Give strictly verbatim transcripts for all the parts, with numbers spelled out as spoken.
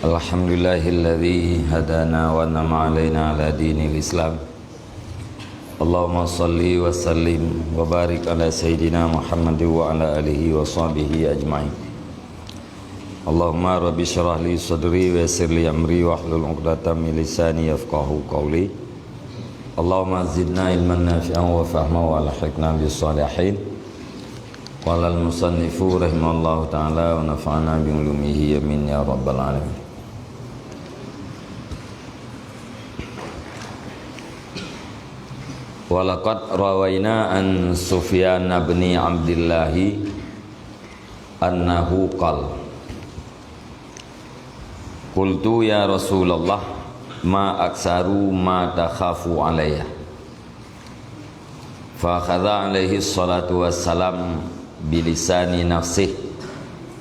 Alhamdulillahilladzi hadana wa an'ama alaina ala dinil Islam. Allahumma shalli wa sallim wa barik ala sayyidina Muhammad wa ala alihi wa sahbihi ajma'in. Allahumma rabbi shrah li sadri wa yassir li amri wahlul 'uqdatam min lisani yafqahu qawli. Allahumma zidna ilman nafi'an wa fahma wa alhiqna bis salihin. Qala al-musannifu rahimahullahu ta'ala wa nafa'na bi ulumihi, amin ya rabbal alamin. Wa laqad rawaina an Sufyan bin Abdillah annahu qal, "Qultu ya Rasulullah, ma aktsaru ma takhafu alayya?" Fa akhadha alaihi salatu wassalam bilisani nafsih,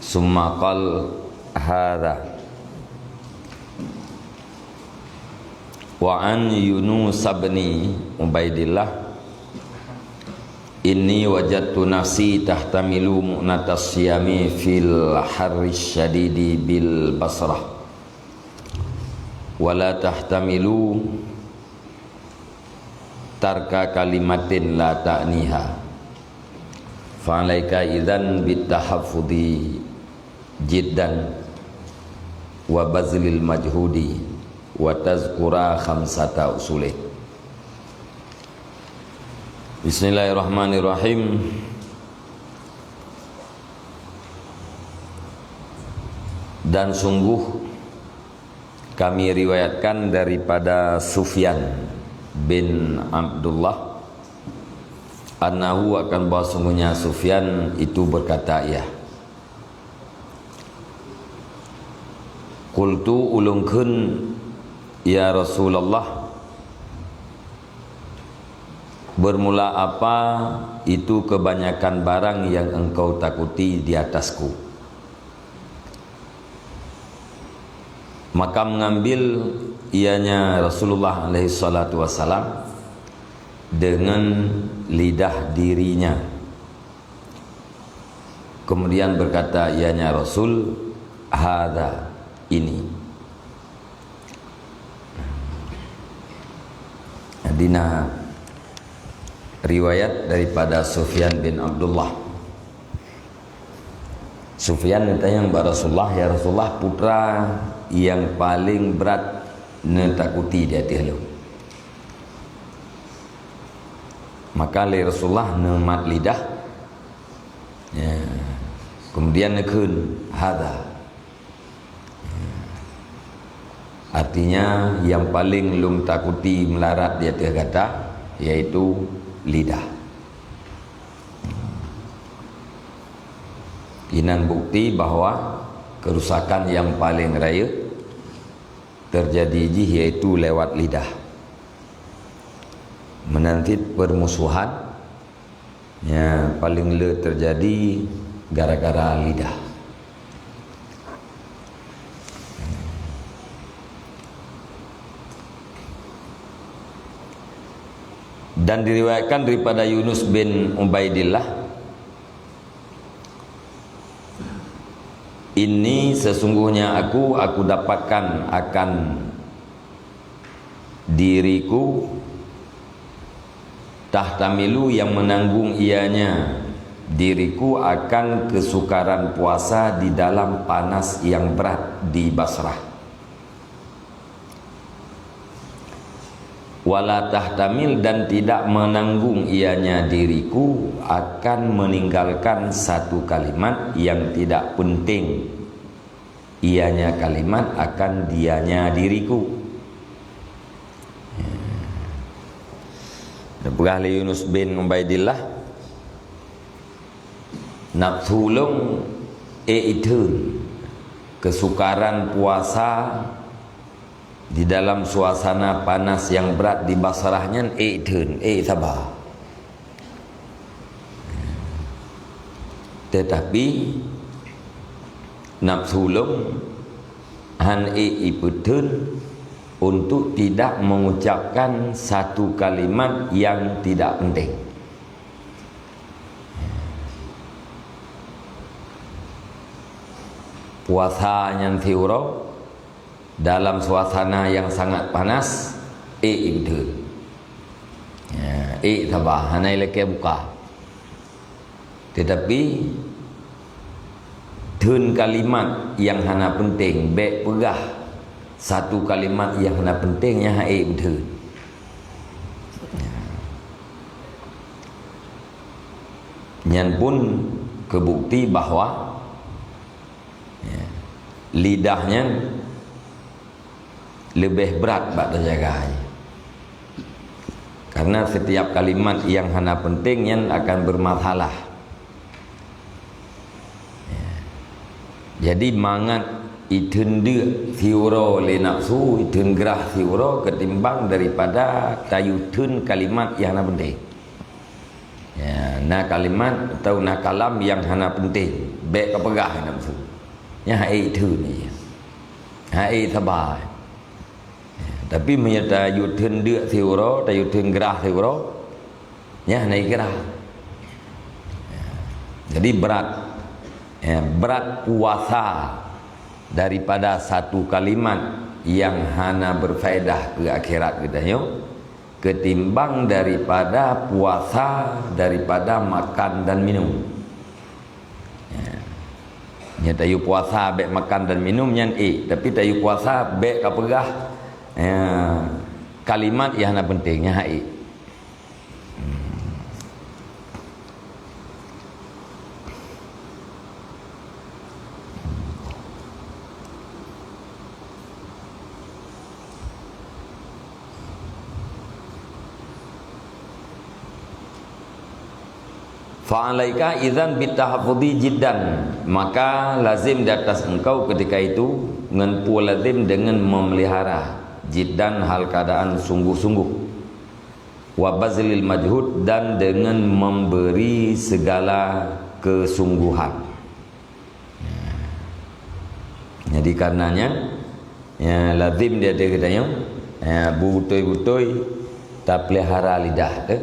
summa qal, "Hadha." Wa an Yunus bin Ubaidillah, "Inni wajadtu nafsi tahtamilu mu'natas siyami fil harri syadidi bil Basrah, wa la tahtamilu tarka kalimatin la ta'niha. Fa alaika idzan bit tahaffudhi jiddan wa bazlil majhudi wa tazkura khamsata usulin." Bismillahirrahmanirrahim. Dan sungguh kami riwayatkan daripada Sufyan bin Abdullah, annahu, akan bahwa sungguhnya Sufyan itu berkata, ia, "Qultu, ulôn kheun, ya Rasulullah, bermula apa itu kebanyakan barang yang engkau takuti di atasku?" Maka mengambil ianya Rasulullah alaihi salatu wasalam dengan lidah dirinya. Kemudian berkata ianya Rasul, "Hadza, ini." Dina riwayat daripada Sufyan bin Abdullah. Sufyan neutanyong bak Rasulullah, "Ya Rasulullah, peue teuma nyang paleng brat neutakuti di ateueh lôn?" Maka lé Rasulullah neumat lidah, ya, kemudian neukheun, "Hadza." Artinya, nyang paleng lôn takuti meularat di ateueh gata, yaitu lidah. Inan bukti bahwa kerusakan nyang paleng rayeuk teujadi jih yaitu lewat lidah. Meunan cit permusuhan, ya, paleng le teujadi gara-gara lidah. Dan diriwayatkan daripada Yunus bin Ubaidillah, "Ini, sesungguhnya aku, aku dapatkan akan diriku, tahtamilu, yang menanggung ianya diriku akan kesukaran puasa di dalam panas yang berat di Basrah. Wala tahtamil, dan tidak menanggung ianya diriku akan meninggalkan satu kalimat yang tidak penting." Ianya kalimat akan dianya diriku. Neupeugah lé Yunus bin Ubaidillah, "Nafsu lôn ék itheun, keusukaran puasa di dalam suasana panas nyang brat di Basrah nyan ék itheun, ék saba." Teutapi, nafsu lôn hán ék ipeutheun untuk tidak mengucapkan satu kalimat yang tidak penting. Puasa nyan siuroe, dalam suasana yang sangat panas, ék beutheun. Ya, ék saba, hana ilakée buka. Tetapi, theun kalimat nyang hana peunteng, bék peugah satu kalimat nyang hana peunteng, nyan han ék beutheun. Ya. Nyan pun keubukti bahwa, ya, lidah nyan leubeh brat bak teujaga. Karena setiap kalimat nyang hana peunteng nyan akan bermasalah. Ya. Jadi mangat itheun deuk siuroe lé nafsu, itheun grah siuroe ketimbang daripada tayue theun kalimat nyang hana peunteng. Ya, na kalimat atau na kalam nyang hana peunteng, bék kapeugah nafsu. Nyan han ék theun, ya. Han ék saba. Ya, tapi meunyoe tayue theun deuk siuroe, tayue theun grah siuroe, nyan hana grah. Ya. Jadi brat, ya, brat puasa daripada satu kalimat nyang hana berfaedah keu akhirat geutanyoe, ketimbang daripada puasa daripada makan dan minum. Ya. Nyan tayue puasa bék makan dan minum nyan ék, tapi tayue puasa bék kapeugah, ya, kalimat nyang hana peunteng, nyan han ék. Fa'alaika idzan bitahaffudzi jiddan, maka lazim di atas engkau ketika itu ngon peue lazim dengan memelihara, jiddan hal keadaan sungguh-sungguh, wa bazlil majhud, dan dengan memberi segala kesungguhan. Jadi karenanya, ya, lazim di ateueh geutanyoe, ya, beutôi-beutôi tapeulihara lidah teuh,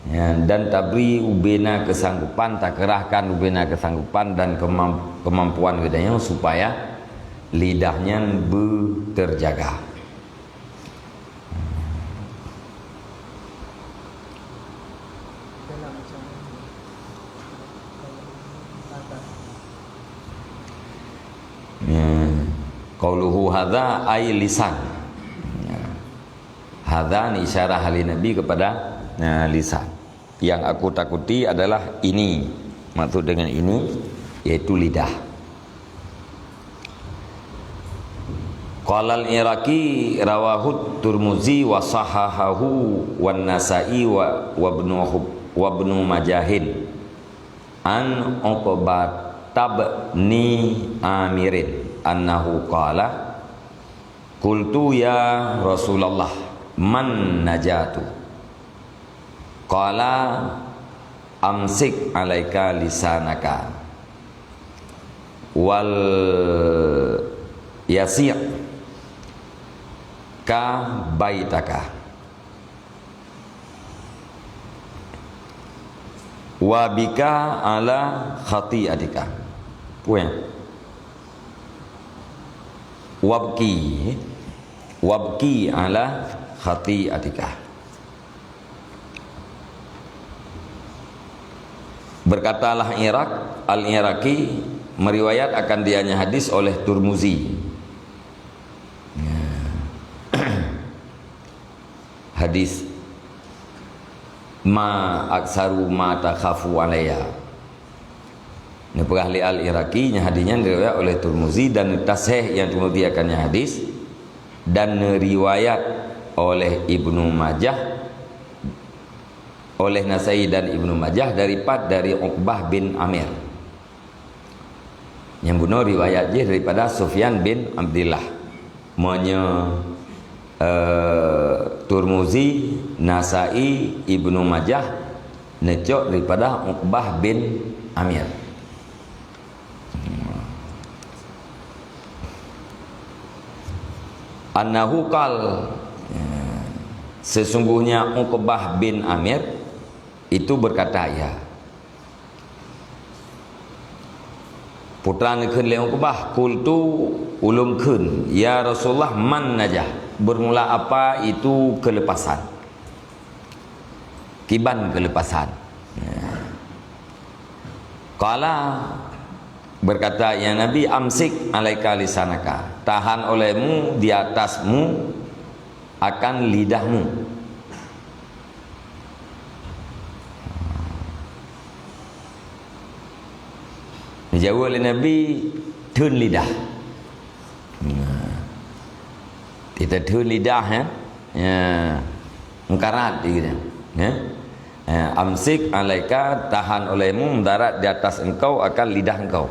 ya, dan tabri ubena keusanggupan, takeurahkan ubena keusanggupan dan keumam-, keumampuan geutanyoe supaya lidah nyan beu teujaga. Ya. Qauluhu hadza ay lisan. Ya. Hadza ni isyarah oleh Nabi kepada, ya, lisan. Yang aku takuti adalah ini. Maksud dengan ini, yaitu lidah. Qala al-Iraqi rawahu Turmuzi wa sahahahu wan Nasa'i wa, wa Ibnu Hub-, wa Ibnu Majahin an Uqbah tabni Amirin annahu qala, "Qultu ya Rasulullah, man najatu?" Qala, "Amsik alaika lisanaka, wal yasi' ka baitaka, wa bika ala khati'atika." Punya. "Wabki, wabki ala khati'atika." Berkatalah Iraq, Al-Iraqi, meriwayat akan dianya hadis oleh Turmuzi. Hadis, "Ma aksaru ma takhafu alayya." Neupeugah lé Al-Iraqi, nyan hadis nyan riwayat oleh Turmuzi dan tasahih nyang Turmuzi akan nyan hadis, dan neuriwayat oleh Ibnu Majah, oleh Nasai dan Ibnu Majah daripat dari Uqbah bin Amir. Nyang bunoe riwayat jih daripada Sufyan bin Abdillah. Meunyoe, eh, Turmuzi, Nasai, Ibnu Majah neucok daripada Uqbah bin Amir. Annahu qal, sesungguhnya Uqbah bin Amir itu berkata, ia, Putra neukheun lé Uqbah, "Qultu," ulôn kheun, "Ya Rasulullah, man najah?" Bermula apa itu kelepasan? Kiban kelepasan? Ya. Qala, berkata, "Ya Nabi, amsik alaika lisanaka." Tahan olehmu di atasmu akan lidahmu. Dijaweueb lé Nabi, "Theun lidah." Nah. Kita theun lidah, ya. Ya. Meukarat di kita. Ya. Ya, amsik alaika, tahan olehmu, mudarat di atas engkau akan lidah engkau.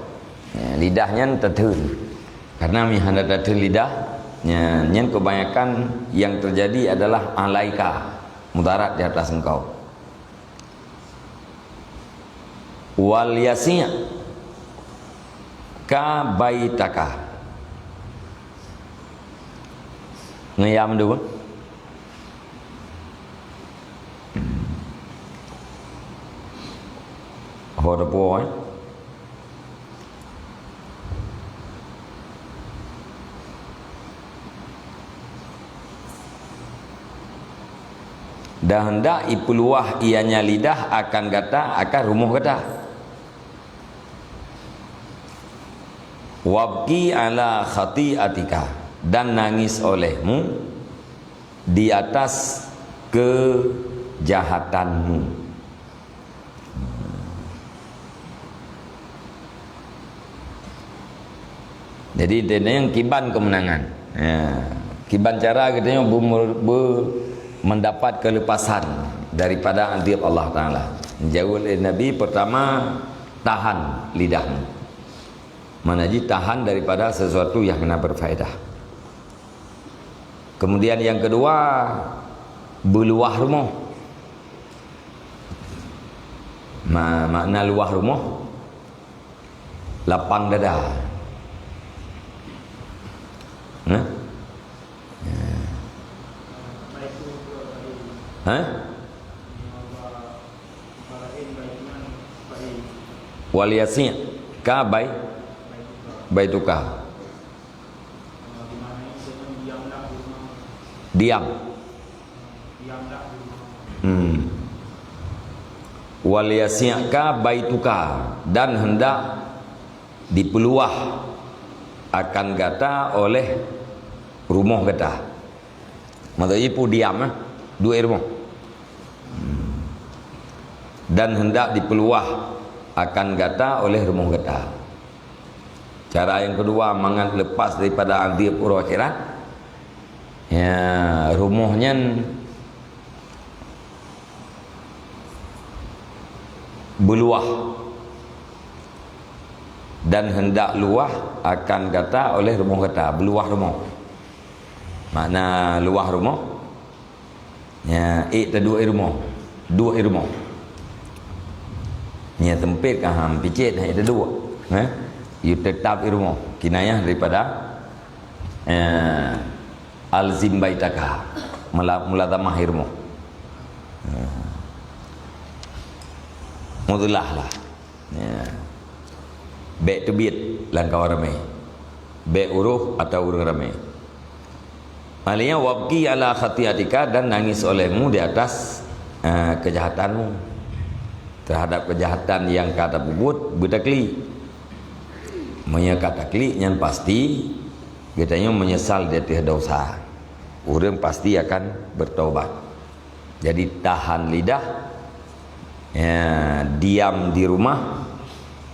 Ya, lidah nyan tatheun. Karena meuhana tatheun lidah, ya, nyan kebanyakan yang terjadi adalah alaika, mudarat di atas engkau. Wal yasi' ka baitaka. Ngayam dulu. Ho teupeu, eh. Dan hendak ipeuluwah ianya lidah akan gata, akan rumoh gata. Wabki ala khati'atika, dan nangis olehmu di atas kejahatanmu. Jadi, inti nyan kiban kemenangan. Ya. Kiban cara geutanyoe be-, be-, mendapat kelepasan daripada azab Allah Taala. Jaweueb lé Nabi, pertama, tahan lidahmu. Mana jih tahan daripada sesuatu yang hana berfaedah. Kemudian yang kedua, beuluwah rumoh. Ma-, makna luwah rumoh, lapang dada. Nah? Ya. Hah? Wal yasi' ka bai-, baituka. Diam. Hmm. Wal yasi'ka baituka, dan hendak dipeuluwah akan gata oleh rumoh gata. Maksud jih peue diam, eh? Duek rumoh. Hmm. Dan hendak dipeuluwah akan gata oleh rumoh gata. Cara nyang keudua, mangat lepas daripada azab uroe akhirat, ya, rumoh nyan beuluwah, dan hendak luwah akan gata oleh rumoh gata, beuluwah rumoh. Makna luwah rumoh, ya, ék taduek i rumoh. Duek i rumoh. Nya sempit ka ham picit, ék taduek. Eh? Yue teutap i rumoh. Kinayah daripada, eh, alzim baitaka. Mula-, mulazamah i rumoh. Eh. Mudlah lah. Ya. Bék teubiet lam kawan ramé. Bék uroh atau ureuëng ramé. Malénya, "Wabki ala khati'atika," dan nangis olehmu di atas, eh, kejahatanmu. Terhadap kejahatan nyang ka tapeubuet, beutakli. Meunyoe ka takli, nyan pasti geutanyoe meunyeusal di ateueh desya. Ureuëng pasti akan bertobat. Jadi, tahan lidah, ya, diam di rumah,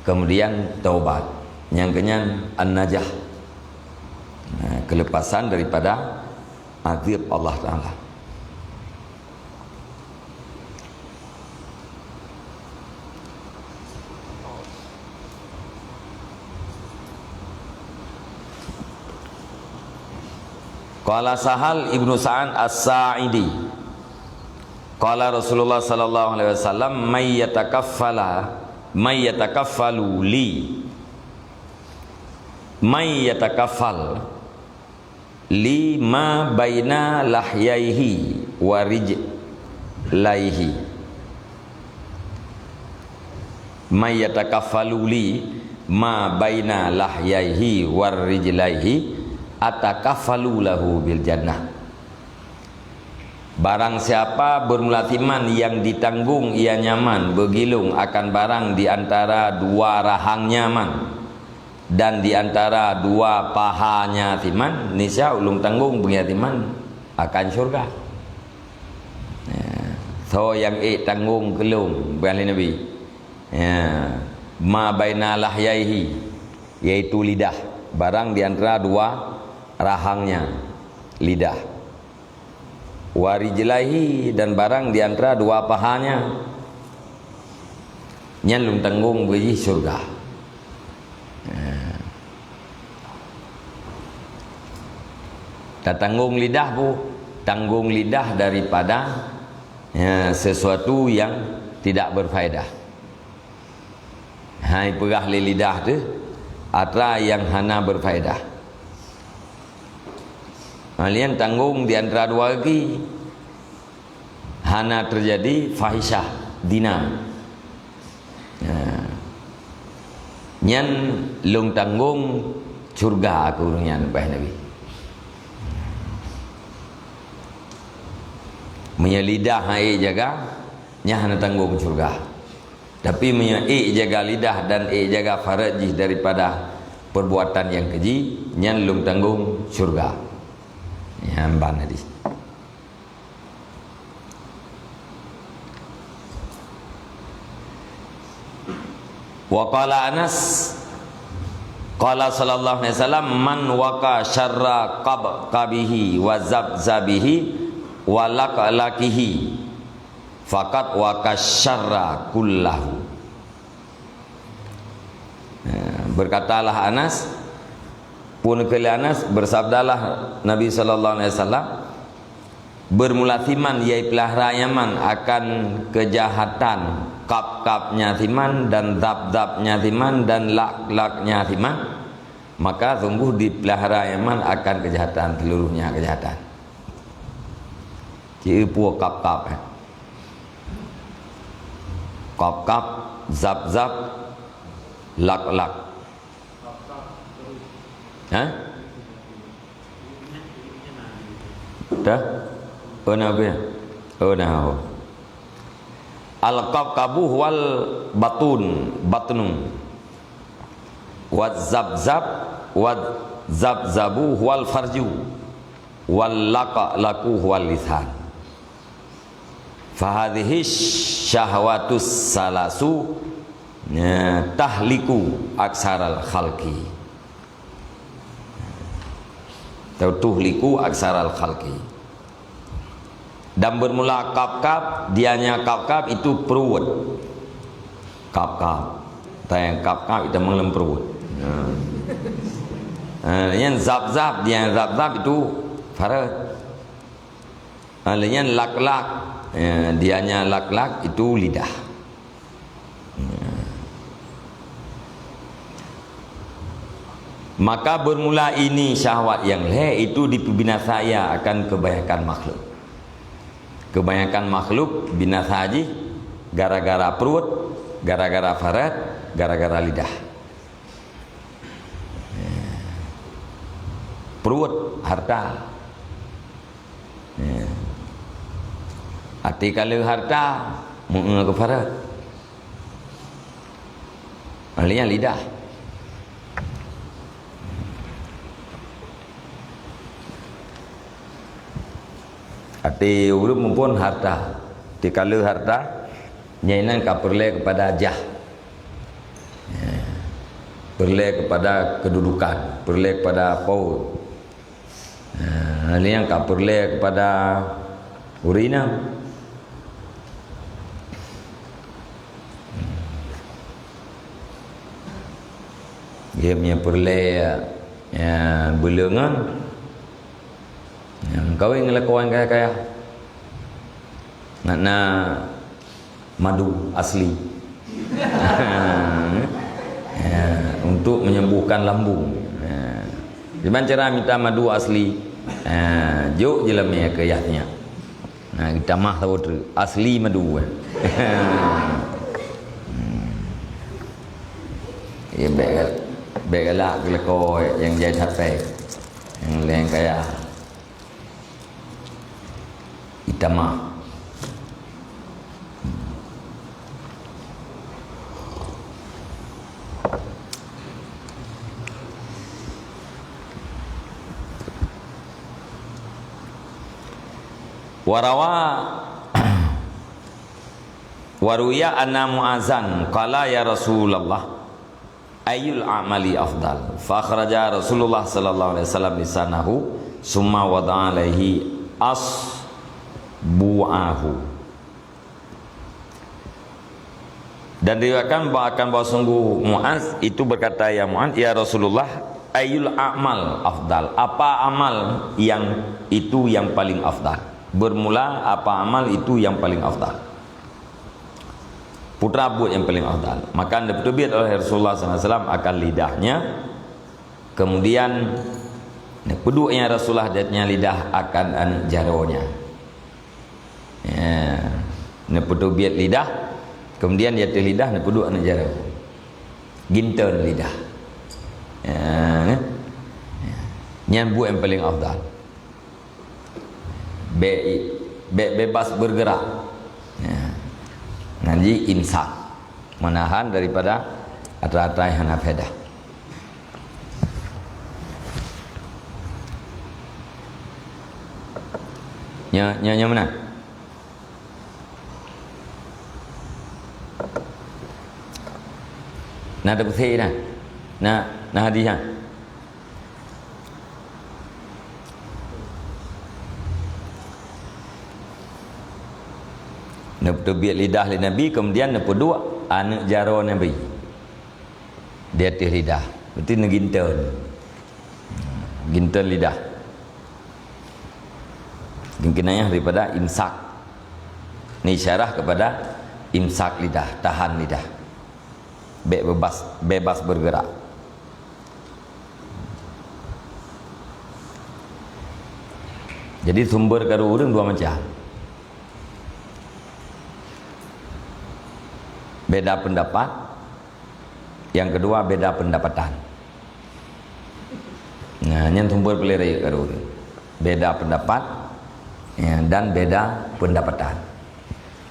kemudian taubat. Nyang keunyan an-najah. Nah, kelepasan daripada azab Allah Taala. Qala Sahal ibnu Sa'ad As-Sa'idi, qala Rasulullah sallallahu alaihi wasallam, "May yatakaffala, may yatakaffalu li, may yatakaffal li ma baina lahyaihi wa rijlaihi." May yatakaffalu li, ma baina lahyaihi war rijlaihi atakaffalu lahu bil jannah. Barang siapa bermulasiman yang ditanggung ia nyaman beugilong akan barang di antara dua rahangnya man dan di antara dua pahanya siman, niscaya ulôn tanggong beungiat siman akan syurga. Ya. Soe nyang ék tanggong keu lôn, bukan lé Nabi. Ya. Ma baina lahyaihi, yaitu lidah, barang di antara dua rahangnya, lidah. Wa rijlaihi, dan barang di antara dua pahanya. Nyan lôn tanggong bagi syurga. Ha. Tatanggong lidah bu, tanggong lidah daripada, ya, sesuatu yang tidak berfaedah. Hai peugah lé lidah teuh atra nyang hana berfaedah. Malian tanggong di antara dua gaki. Hana teujadi fahisyah, zina. Nah, nyan lôn tanggong syurga keu ureuëng nyan, bah Nabi. Meunyoe lidah han ék jaga, nyan hana tanggong syurga. Tapi meunyoe ék jaga lidah dan ék jaga faraj jih daripada perbuatan nyang keji, nyan lôn tanggong syurga. Nyan ban hadis. Wa qala Anas, qala sallallahu alaihi wasallam, "Man waqa syarra qabqabihi wa zabzabihi wa laqlaqihi, faqad waqa syarra kullahu." Ya, berkatalah Anas, pun keu lé Anas, bersabdalah Nabi sallallahu alaihi wasallam, bermulasiman, yaitu peulahra nyaman akan kejahatan kap-kapnya siman dan zab-zabnya siman dan lak-laknya siman, maka sungguh dipeulahra nyaman akan kejahatan, seluruhnya kejahatan. Ci pue kap-kap, eh. Kap-kap, zab-zab, lak-lak. Hah? Dah? Oh, nah, apa ya? Oh, nah, oh. Al-qabqabu huwal batun, batnu. Waz zabzab, waz zabzabu huwal farju. Wal laqlaqu huwal lisan. Fahadhihi syahwatus salasu, ya, tahliku aksaral khalqi. Atau tuhliku aksaral khalqi. Dan bermula kap-kap, dianya kap-kap itu perut. Kap-kap. Tayang kap-kap itu mengelem perut. Ya. Ha, yang zab-zab, dia zab-zab itu faraj. Ha, lé nyan lak-lak. Ya, dianya lak-lak itu lidah. Ya. Maka bermula ini syahwat yang lhée itu dipeubinasa ia akan kebanyakan makhluk. Kebanyakan makhluk binasa jih gara-gara perut, gara-gara faraj, gara-gara lidah. Perut, harta. Ya. Até ka le harta, meu-eu keu faraj. Ahli nyan lidah. Até ureuëng muphom harta. Até ka le harta, nyan inan ka peureulée keupada jah. Ya. Peureulée keupada keududukan, peureulée keupada power. Ha, nyan ka peureulée keupada ureuëng inong. Dia punya peureulée, ya, beuleungon. Ya, meukawen ngon lakoe nyang kaya-kaya. Nak na madu asli. Ya, untuk menyembuhkan lambung. Ya. Kiban cara mita madu asli? Ya, jok je lam minyeuk keu yah nyan. Nah, geutamah saboh treuk. Asli madu, eh. Hmm. Ya, bèk, bèk galak keu lakoe nyang jai that pèng. Nyang laén kaya. Itamah. Warawa Wa ruwiya anna Mu'adzan qala, "Ya Rasulullah, ayyul a'mali afdal?" Fa akhraja Rasulullah sallallahu alaihi wasallam lisanahu, summa wada'a alaihi asbu'ahu. Dan diriwayatkan bahwa akan bahwa sungguh Mu'adz itu berkata, "Ya Mu'adz, ya Rasulullah, ayyul a'mal afdal?" Apa amal yang itu yang paling afdal? Bermula, apa amal itu yang paling afdal? Putra buet nyang paleng afdal. Maka neupeuteubiet oleh Rasulullah sallallahu alaihi wasallam akan lidahnya. Kemudian, neupeuduek nyang Rasulullah dan nyang lidah akan aneuk jaroe nyan. Ya. Neupeuteubiet lidah, kemudian di ateueh lidah neupeuduek aneuk jaroe. Ginton lidah. Ya, kan? Ya. Nyan buet nyang paleng afdal. Bèk, bèk bebas bergerak. Ya. Nyan jih imsak, menahan daripada atra-atra nyang hana faedah. Nya, nya, nya mana? Na teupeusé na? Na, na hadis na? Neuteubiet lidah lé Nabi, kemudian neupeuduek aneuk jaroe Nabi di ateueh lidah. Berarti neuginton. Ginton lidah. Ini kinayah daripada imsak. Ini isyarah kepada imsak lidah, tahan lidah. Bèk bebas, bebas bergerak. Jadi sumber karu ureueng dua macam. Beda pendapat, yang kedua beda pendapatan. Nah, nyan sumber peuleueh rayeuk karu ureueng. Beda pendapat, ya, dan beda pendapatan.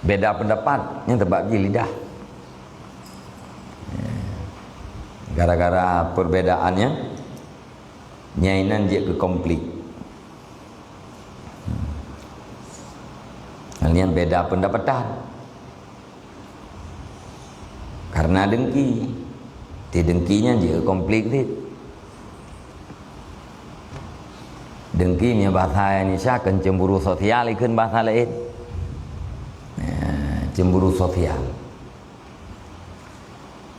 Beda pendapat, nyan teubab jih lidah. Gara-gara perbedaan nyan, nyan inan jeuet keu konflik. Nyan beda pendapatan. Karena dengki. Di dengki nyan jeuet keu konflik cit. Dengki nyan bahasa Indonesia kan cemburu sosial, ikheun bahasa laén. Ya, cemburu sosial.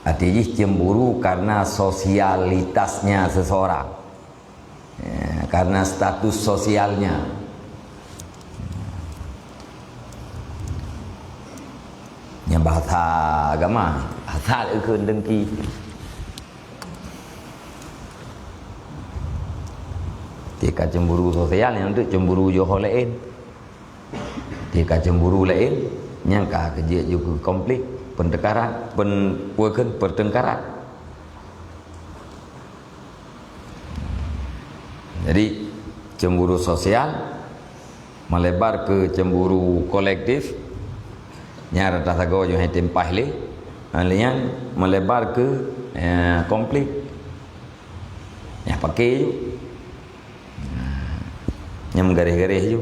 Arti jih cemburu karena sosialitasnya seseorang. Ya, karena status sosialnya. Nyang bahasa agama, asal ikheun dengki. Tika cemburu sosial, nyang tu cemburu yoh laén. Tika cemburu laén, nyang ka keujeuet ju keu konflik, pertengkaran, pen-, peue kheun, pertengkaran. Jadi, cemburu sosial melebar ke cemburu kolektif, nyang rata sagoe jih hai timpah lé, hal nyan melebar ke, eh, konflik. Nyang paké ju. Nyang meugaréh-garéh ju.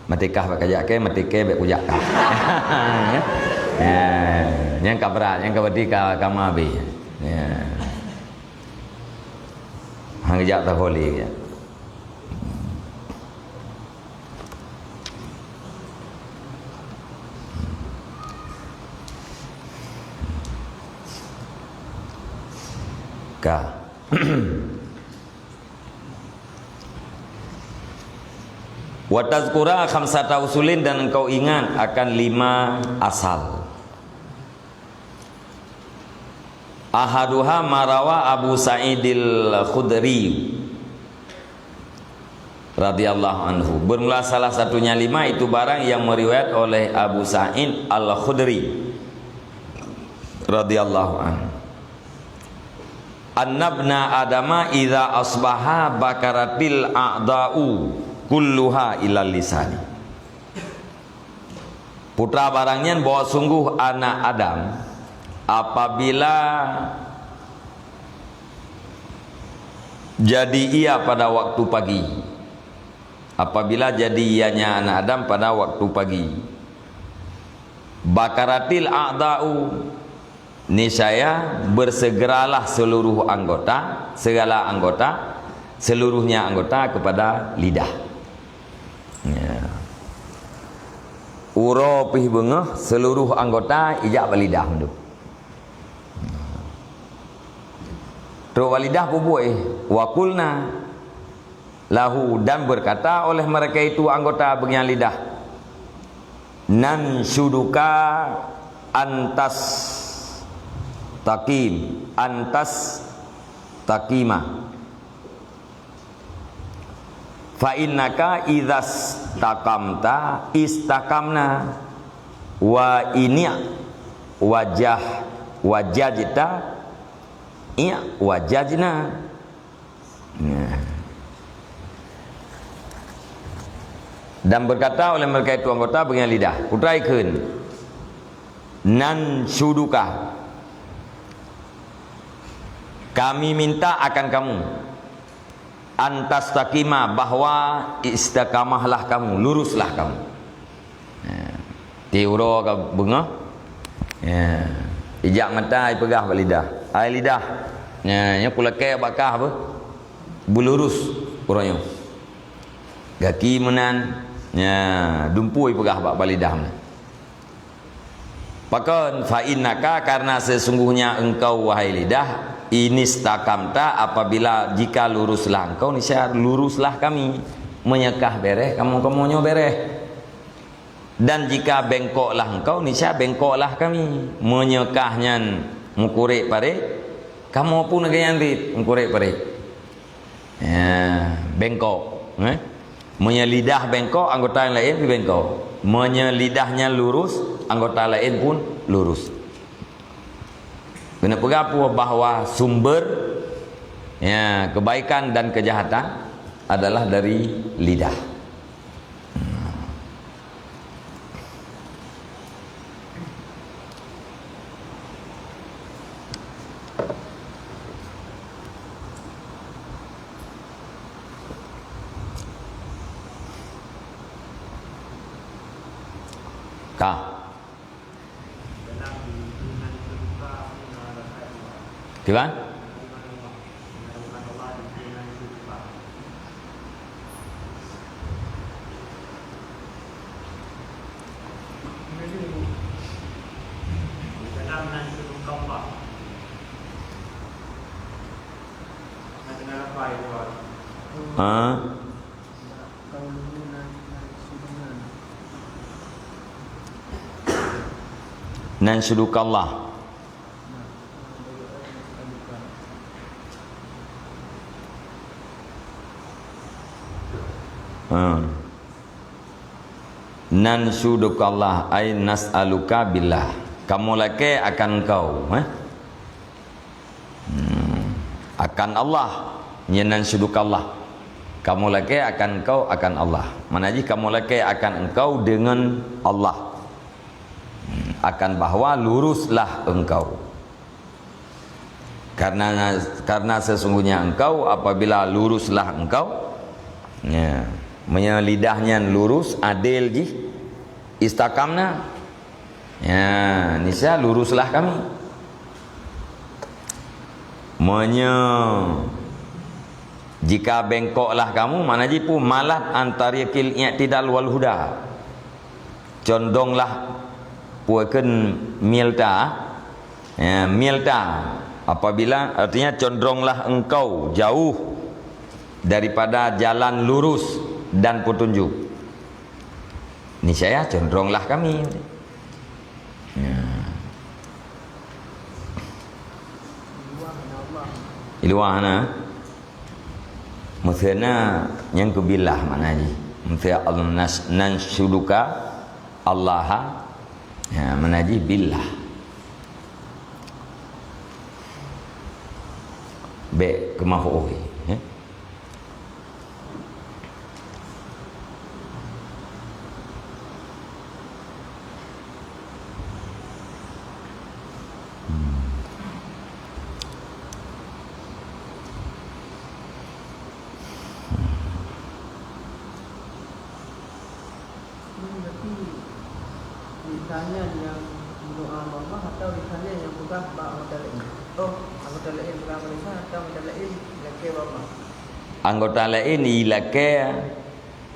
Maté kah bèk kajak kèe, maté kèe bèk kujak kah. Ya. Ya. Nyang ka brat, nyang ka bati ka, ka ma abéh. Ya. Han geujak takholi, ya. Ka. Wa tazkura khamsata usulin, dan engkau ingat akan lima asal. Ahaduha ma rawa Abu Sa'idil Khudri radhiyallahu anhu. Bermula salah satunya lima itu barang yang meriwayat oleh Abu Sa'id Al-Khudri radhiyallahu anhu. Annabna adama idza asbaha bakaratil a'dha'u kulluha ilal lisani. Putra barang nyan bahwa sungguh anak Adam apabila jadi ia pada waktu pagi, apabila jadi ianya anak Adam pada waktu pagi, bakaratil a'dha'u, niscaya bersegeralah seluruh anggota, segala anggota, seluruhnya anggota kepada lidah. Ya. Uroe pih beungoh, seluruh anggota ijak bak lidah mandum. Trok bak lidah peubuet, wa qulna lahu, dan berkata oleh mereka itu anggota bagian lidah, "Nanshuduka antas taqim, antas taqima. Fa innaka idzas taqamta istakamna, wa ini wajah wajajta i wajajna." Nah. Dan berkata oleh mereka itu anggota bagian lidah, putra ikheun, "Nanshuduka, kami minta akan kamu, antas taqima, bahwa istiqamahlah kamu, luruslah kamu." Ya. Ti uroe ka beungoh. Ya. Ijak mata ipeugah bak lidah. "Hai lidah. Ya, nyoe kulakée bak kah beuh. Beulurus uroe nyoe. Gaki meunan." Ya, dumpeue ipeugah bak, bak lidah meunan. Pakon, fa innaka, karena sesungguhnya engkau, wahai lidah, inistakamta, apabila, jika luruslah engkau, niscaya luruslah kami. Meunyoe kah bereh, kamoe, kamoe nyoe bereh. Dan jika bengkoklah engkau, niscaya bengkoklah kami. Meunyoe kah nyan meukurek parek, kamoe pun lagée nyan cit meukurek parek. Ya, bengkok, eh? Meunyoe lidah bengkok, anggota nyang laén pih bengkok. Meunyoe lidah nyan lurus, anggota laén pun lurus. Keuneuk peugah peue bahwa sumber, ya, kebaikan dan kejahatan adalah dari lidah. Ka. Kiban? Ha? Nanshudukallah. Ha. Nanshudukallah, ay nas'aluka billah. Kamoe lakée akan Engkau, eh? Hmm. Akan Allah. Nyan nanshudukallah. Kamoe lakée akan Engkau, akan Allah. Makna jih kamoe lakée akan Engkau deungon Allah. Hmm. Akan bahwa luruslah Engkau. Karena, karena sesungguhnya Engkau, apabila luruslah Engkau, ya, meunyoe lidah nyan lurus, adil jih, istakamna, ya, niscaya luruslah kami. Meunyoe jika bengkoklah kamu, makna jih peue, malat an tariqil i'tidal wal huda. Condonglah, peue kheun, milta, ya, milta. Apabila, artinya condonglah engkau jauh daripada jalan lurus dan petunjuk. Niscaya condonglah kami. Ya. Di luwa na. Meuseu na nyang keu billah makna jih. Meuseu Allah nas-, nanshuduka Allaha, ya, makna jih billah. Bék keumah oi, eh. Berarti lisan nyan nyang meudoa bak Allah atau lisan nyan nyang peugah bak anggota laén? Oh, anggota laén peugah bak lisan atau anggota laén ilakée bak Allah? Anggota laén ilakée,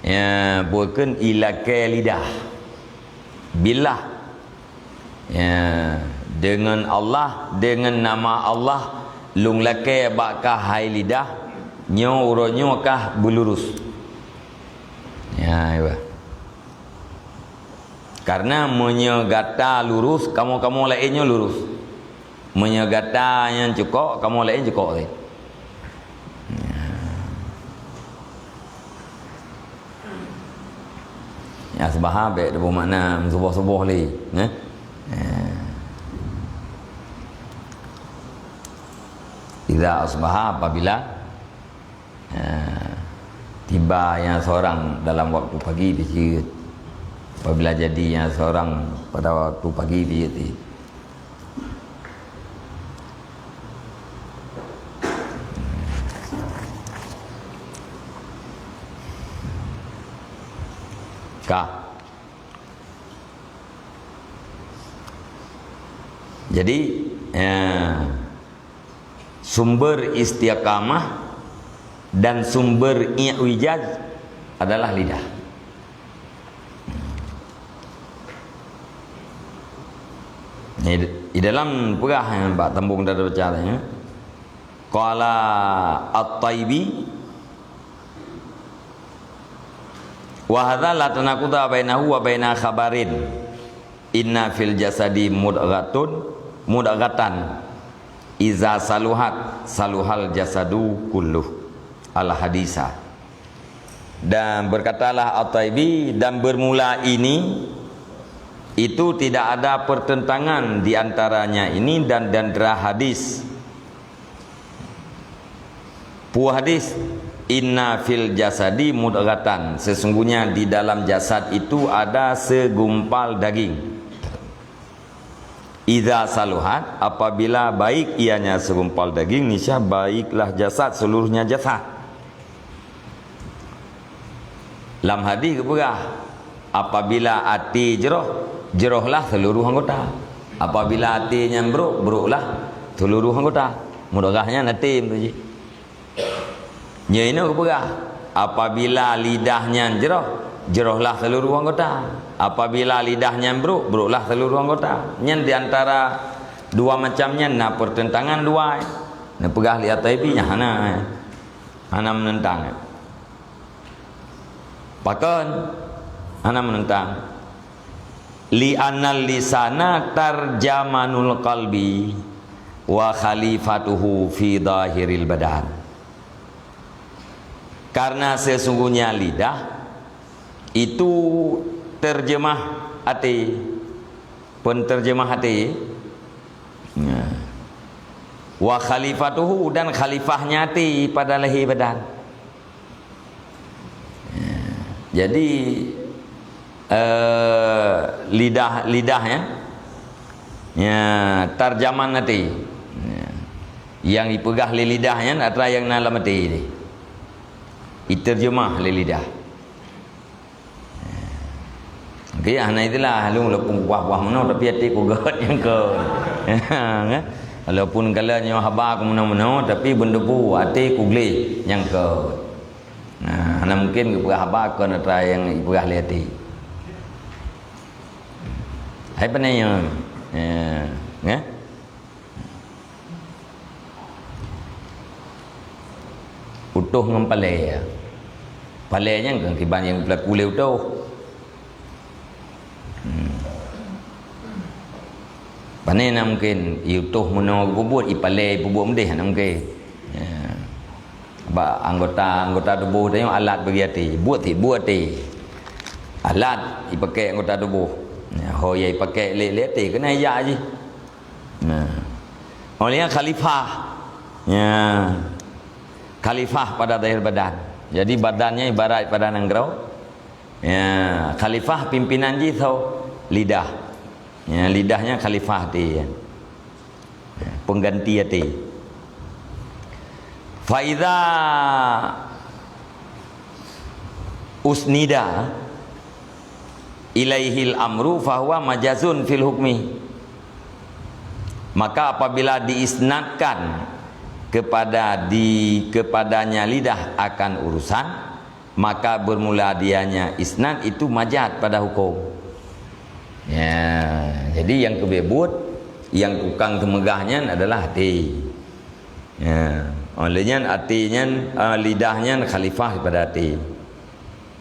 ya, bukan ilakée lidah. Billah. Ya, deungon Allah, deungon nama Allah, lôn lakée bak kah hai lidah, nyoe uroe nyoe kah beulurus. Ya, iya. Karena meunyoe gata lurus, kamoe-kamoe laén nyoe lurus. Meunyoe gata nyang cukok, kamoe laén cukok lé. Ya, Asbahah bék teuboh makna meusuboh-suboh lé, eh? Eh. Idza asbaha, apabila, eh, tiba yang seorang dalam waktu pagi, dijeuet. Apabila jadi yang seorang pada waktu pagi, dijeuet. Ka. Jadi, eh, sumber istiqamah dan sumber i'wijaj adalah lidah. Di, di dalam peugah, eh, bak tambong dada baca, ya. Qala At-Taibi, "Wa hadza la tanaquda bainahu wa baina khabarin. Inna fil jasadi mudghatun, mudghatan. Iza saluhat, saluhal jasadu kulluh." Al-Hadisah. Dan berkatalah At-Taibi, dan bermula ini, itu tidak ada pertentangan di antaranya ini dan, dan antara hadis. Peue hadis, "Inna fil jasadi mudghatan." Sesungguhnya di dalam jasad itu ada segumpal daging. Idza saluhat, apabila baik ianya segumpal daging, niscaya baiklah jasad, seluruhnya jasad. Lam hadis geupeugah, apabila até jroh, jrohlah seluruh anggota. Apabila até nyan brok, broklah seluruh anggota. Mudghah nyan até meutuji. Nyoe inoe geupeugah, apabila lidah nyan jroh, jrohlah seluruh anggota. Apabila lidah nyan brok, broklah seluruh anggota. Nyan di antara dua macam nyan na pertentangan dua. Neupeugah lé At-Taibi nyan hana, hana menentang. Pakon? Hana menentang. "Li annal lisana tarjamanul qalbi wa khalifatuhu fi dhahiril badan." Karena sesungguhnya lidah itu terjemah até, penterjemah até. Nah. "Wa khalifatuhu," dan khalifahnya até pada lahé badan. Jadi, eh, lidah, lidah, ya. Ya, tarjaman até. Ya. Nyang ipeugah lé lidah nyan atra nyang na lam até tadi. Iterjemah lé lidah. Okey, hana itulah, lôn walaupun kupaih-paih meunoe, tapi até kugét nyang keu. Kan? Walaupun kala nyoe haba kumeunoe-meunoe, tapi beuneubu até kugleh nyang keu. Nah, hana mungken geupeugah haba kon atra nyang ipeugah lé até. Hai pane nyoe. Ya, ya. Utoh ngon palée. Palée nyan kan kiban nyang peulaku lé utoh. Hmm. Pane na mungken, i utoh meunoe geubuet, i palée peubuet meudeh, na mungken. Ya. Bak anggota, anggota tuboh tanyoe alat bagi até. Buet cit, buet até. Alat ipakèk anggota tuboh. Ya, ho nyang ipakèk lé, lé até, keunan jak jih. Nah. Oleh nyan khalifah. Ya, khalifah pada zahir badan. Jadi, badannya ibarat pada nanggroe. Ya, khalifah pimpinan jih soe? Lidah. Ya, lidahnya khalifah até. Ya, pengganti até. Fa idza usnida ilaihil amru fahuwa majazun fil hukmi. Maka apabila diisnadkan kepada di kepadanya lidah akan urusan, maka bermula dianya isnad itu majaz pada hukum. Ya, jadi nyang keubeue buet, nyang tukang teumeugah nyan adalah até. Ya, oleh nyan até nyan, ah, lidah nyan khalifah daripada até.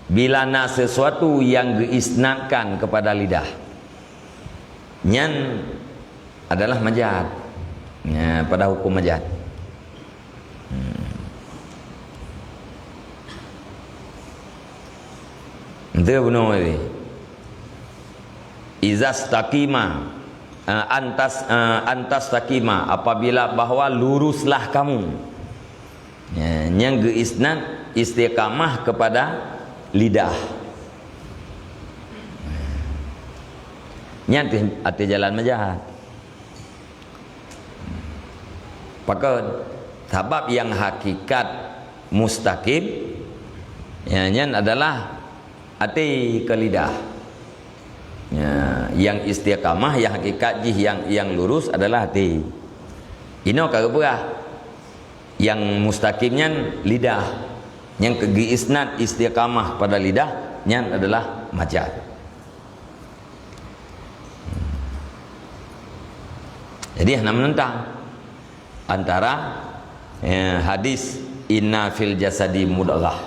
Bila na sesuatu yang geuisnadkan kepada lidah, nyan adalah majaz. Ya, pada hukum majaz. Hmm. Ente bunoe tadi. Izas taqima, eh, antas, eh, antas taqima, apabila bahwa luruslah kamu. Ya, nyang geuisnad istiqamah kepada lidah. Nyan até, até jalan majaz. Pakon? Sabab nyang hakikat mustaqim, ya, nyan adalah até keu lidah. Ya, nyang istiqamah, nyang hakikat jih, nyang, nyang lurus adalah até. Inoe ka geupeugah, nyang mustaqim nyan lidah. Nyang keu geuisnad istiqamah pada lidah, nyan adalah majaz. Jadi, hana menentang antara, eh, hadis "Inna fil jasadi mudghah"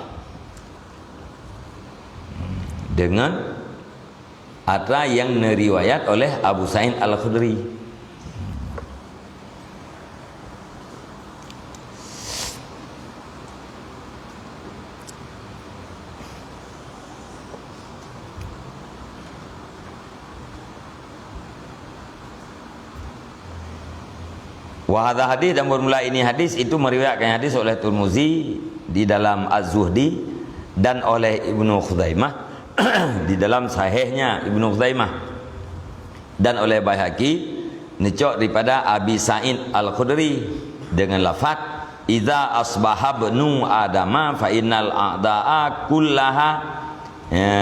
dengan atra yang neriwayat oleh Abu Sa'id Al-Khudri. Wa hadza hadis, dan bermula ini hadis, itu meriwayatkan hadis oleh Turmuzi di dalam Az-Zuhdi dan oleh Ibnu Khuzaimah di dalam Sahihnya Ibnu Khuzaimah dan oleh Baihaqi, neucok daripada Abi Sa'id Al-Khudri dengan lafaz, "Idza asbaha ibnu Adama fa innal a'da'a kullaha, ya,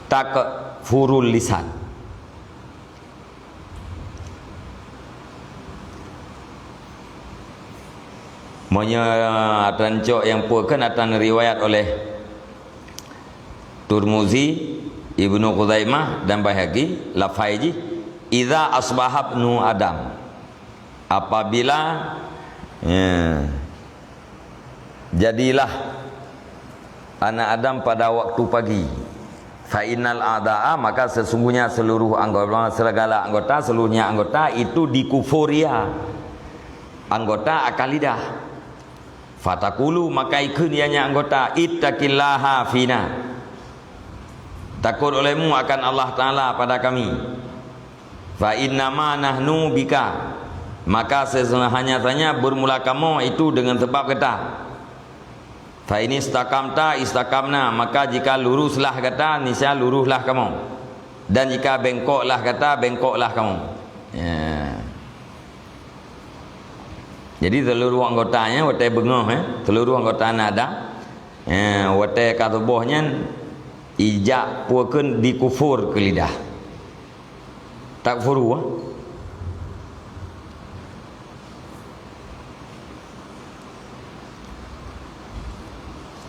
takfurul lisan." Meunyoe atra cok nyang peue kheun atra riwayat oleh Turmuzi, Ibnu Khuzaimah dan Baihaqi, lafai jih, "Idza asbaha ibnu Adam." Apabila, ya, jadilah anak Adam pada waktu pagi. Fa innal a'da'a, maka sesungguhnya seluruh anggota, segala anggota, seluruhnya anggota itu dikufur ia. Anggota akan lidah. Fataqulu, maka ikheun ianya anggota, "Ittaqillaha fina." Takut olehmu akan Allah Taala pada kami. "Fa innama nahnu bika." Maka sesungguhnya hanya saja bermula kamoe itu dengan sebab gata. "Fa ini istaqamta istaqamna." Maka jika luruslah gata, niscaya luruslah kamoe. Dan jika bengkoklah gata, bengkoklah kamoe. Ya. Jadi seluruh anggotanya, watée beungoh, eh, seluruh anggota anak Adam, eh, watée ka suboh nyan, ijak peue kheun dikufur keu lidah. Takfuru, ah.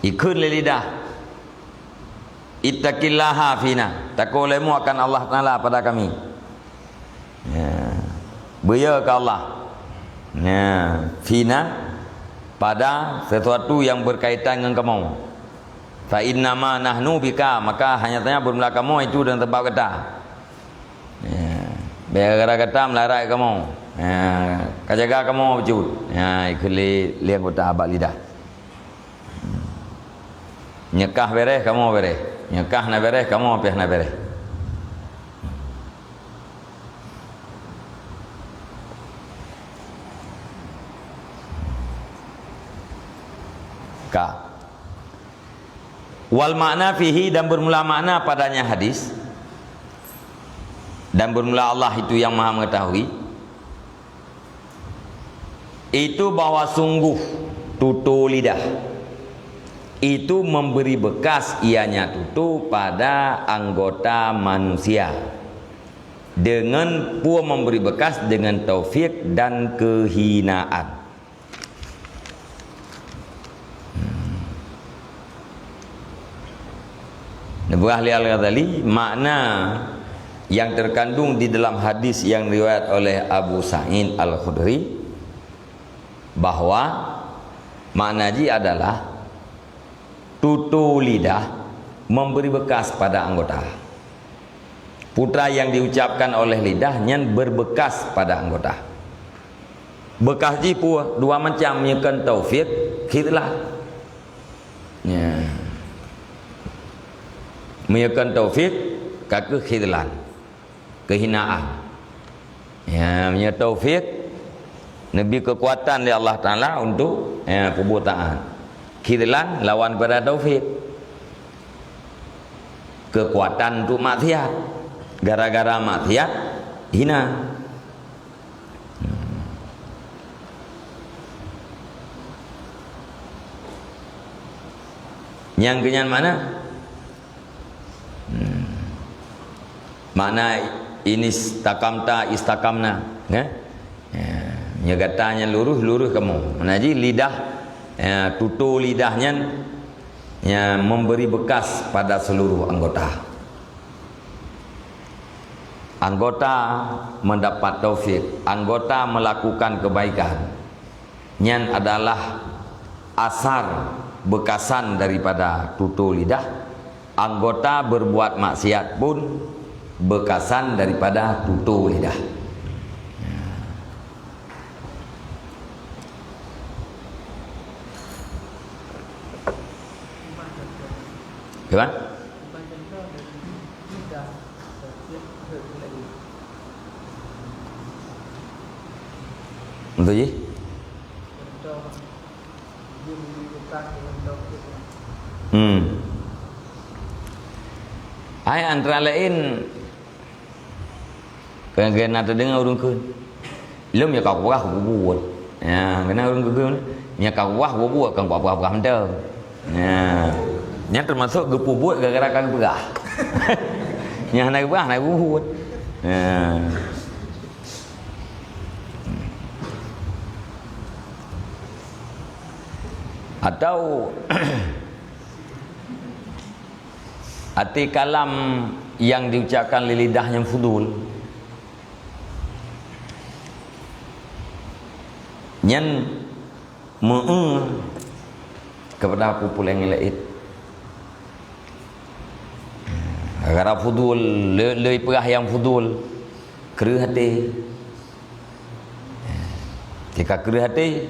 Ikheun lé lidah. "Ittaqillaha fina." Takot lé mu akan Allah Taala pada kami. Ya. Beuyo keu Allah. Ya. Fina, pada sesuatu yang berkaitan ngon kamoe. "Fa innama nahnu bika," maka hanya saja bermula kamoe itu dengan sebab gata. Ya. Gara-gara gata meularat kamoe. Ya. Ka jaga kamoe bacut. Ya, ikheun lé anggota bak lidah. Nyeukah bereh, kamoe bereh. Nyeukah na bereh, kamoe pih na bereh. Ka. Wal makna fihi, dan bermula makna padanya hadis, dan bermula Allah itu yang Maha Mengetahui, itu bahwa sungguh tutoe lidah itu memberi bekas ianya tutoe pada anggota manusia dengan pue memberi bekas dengan taufik dan kehinaan. Neupeugah lé Al-Ghazali, makna yang terkandung di dalam hadis yang riwayat oleh Abu Sa'id Al-Khudri, bahwa makna jih adalah tutoe lidah memberi bekas pada anggota. Putra yang diucapkan oleh lidah nyan berbekas pada anggota. Bekas jih pue dua macam, meunyoe kon taufik, khidlan. Ya. Meunyoe kon taufik, ka keuh khidlan. Kehinaan. Ya, meunyoe taufik, neubi keukuatan lé Allah Taala untuk, ya, peubuet taat. Khidlan lawan pada taufik. Keukuatan untuk maksiat. Gara-gara maksiat, hina. Nyang keunyan makna? Hmm. Makna ini istakamta, istakamna, kan? Ya, nyoe gata nyan lurus, lurus kamoe. Makna jih lidah, ya, tutoe lidah nyan, ya, memberi bekas pada seluruh anggota. Anggota mendapat taufik, anggota melakukan kebaikan. Nyan adalah asar bekasan daripada tutoe lidah. Anggota berbuat maksiat pun bekasan daripada tutoe lidah. Gimana? Betul je? Hmm. Hai, antara lain, Keu-, keu na teudeungoe ureueng kheun. Lom nyang ka kupeugah kubuet. Ya, keu na ureueng kheun. Nyang ka kupeugah kubuet, kon kupeugah-peugah mantong. Ya. Nyan teumasok geupeubuet gara-gara ka geupeugah. Nyang hana geupeugah, hana geubuet. Ya. Atau Arti kalam nyang diucapkan lé lidah nyan fudul. Nyan meu-eu keupada peue-peue nyang laén. Gara fudul, lé, lé peugah nyang fudul, kreueh até. Tika kreueh até,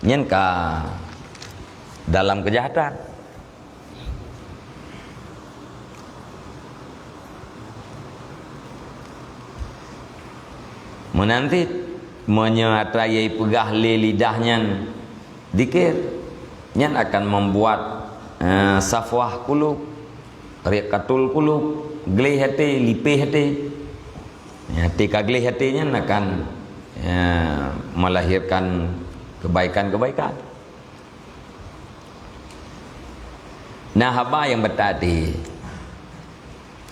nyan ka dalam keujahatan. Meunan cit, meunyoe atra nyang jipeugah lé lidah nyan zikir, nyan akan membuat, eh, safwah kulub, riqatul kulub, gleh até, lipéh até. Ya, tika gleh até nyan akan, ya, melahirkan kebaikan-kebaikan. Na haba nyang batat até.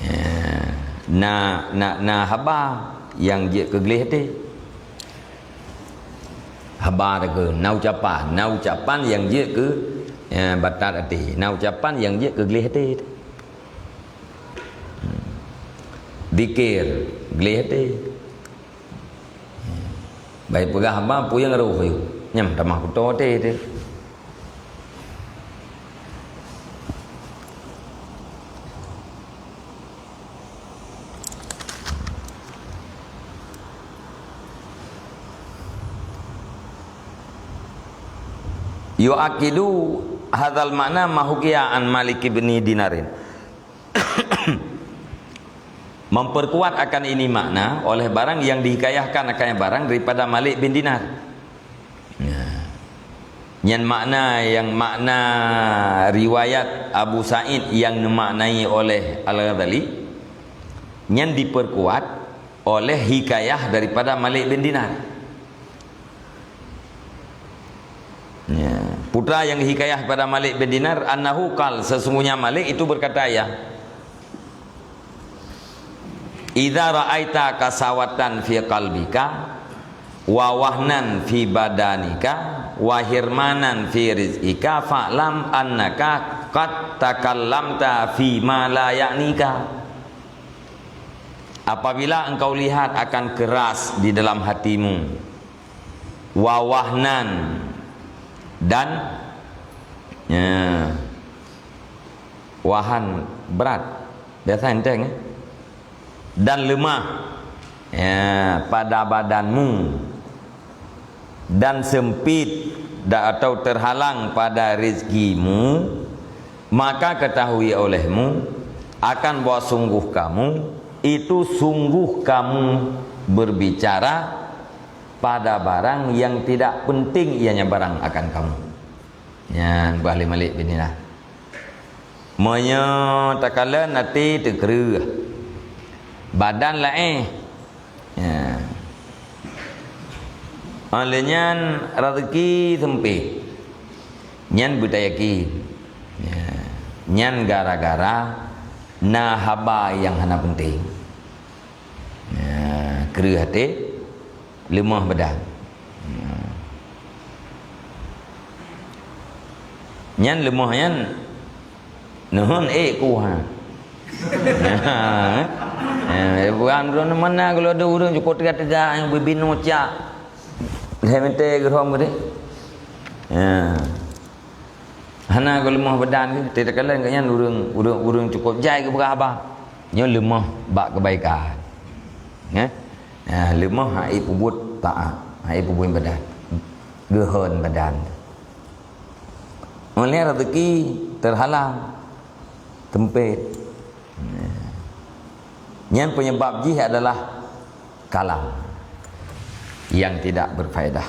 Ya, na, na, na haba nyang jeuet keu gleh até. Haba teuh na ucapan, na ucapan nyang jeuet keu, ya, batat até, na ucapan nyang jeuet keu gleh até. Zikir, gleh até. Bak jipeugah haba puyang roh yue. Nyan tamah kuto até teuh. Yu'akkidu hadzal ma'na ma hukiya an Malik bin Dinarin. Memperkuat akan ini makna oleh barang yang dihikayahkan akan barang daripada Malik bin Dinar. Ya. Nyan makna nyang, makna riwayat Abu Sa'id nyang neumaknai oleh Al-Ghazali, nyan diperkuat oleh hikayah daripada Malik bin Dinar. Ya, putra nyang hikayah pada Malik bin Dinar, annahu qal, sesungguhnya Malik itu berkata, ya, "Idza ra'aita qasawatan fi qalbika, wa wahnan fi badanika, wa hirmanan fi rizqika, fa'lam annaka qad takallamta fi ma la ya'nika." Apabila engkau lihat akan keras di dalam hatimu, wa wahnan, dan, ya, wahan, berat, biasa enteng, ya, dan lemah, ya, pada badanmu, dan sempit da-, atau terhalang pada rezekimu, maka ketahui olehmu akan bahwa sungguh kamu, itu sungguh kamu berbicara pada barang yang tidak penting ianya barang akan kamu. Nyan bah lé Malik bin Dinar. Meunyoe takalon até teukreueh, badan laén. Ya. Oleh nyan rezeki sempit. Nyan beutayakin. Ya. Nyan gara-gara na haba nyang hana penting. Ya, kreueh até, leumoh badan. Ya. Nyan leumoh nyan, neuhon ék kuah. Ya. Ya, bukan droe mana kalau ada ureuëng cukup teuga-teuga nyang bibinu cak. Lheuh meuntée geurom geude. Ya. Hana geuleumoh badan geuh, teuka lé geuh nyan ureuëng, ureuëng, ureuëng cukôp jai geupeugah haba. Nyoe leumoh bak keubaikan. Nyan. Nah, leumoh hana peubuet taát, hana peubuet ibadat. Geuhon badan. Oleh rezeki terhalang, tempet. Nyan penyebab jih adalah kalam yang tidak berfaedah.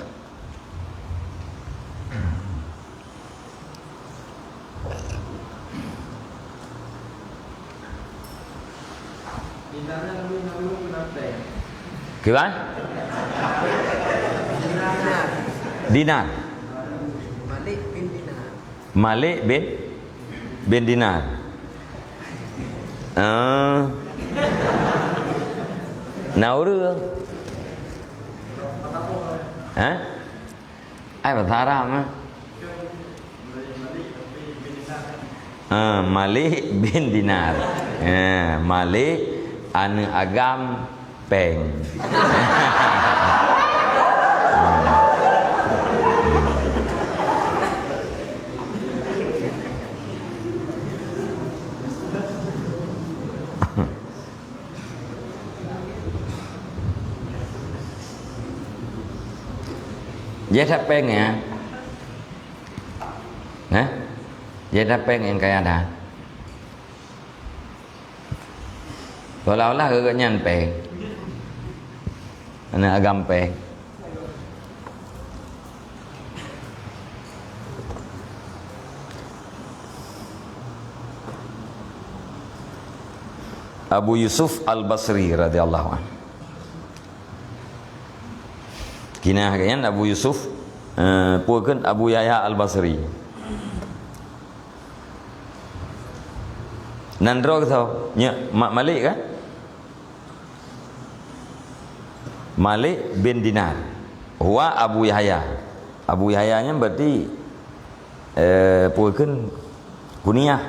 Kiban? Dinar. Malik bin Dinar. Malik bin, bin Dinar. Ah. Na ureuëng. Ha? Ai bahasa Arab, ah. Ah, Malik bin Dinar. Ah, Malik aneuëk agam Péng. Jai that péng, ya? Hah? Jai that péng nyang kaya that. Seolah-olah geuh nyan péng. Aneuëk agam péng. Abu Yusuf Al-Basri radhiyallahu anhu. Kinah geuh nyan Abu Yusuf, eh, peue kheun Abu Yahya Al-Basri. Nan droe geuh tho, nyak mak Malik kan? Malik bin Dinar. Huwa Abu Yahya. Abu Yahya nyan berarti, eh, peue kheun kuniah.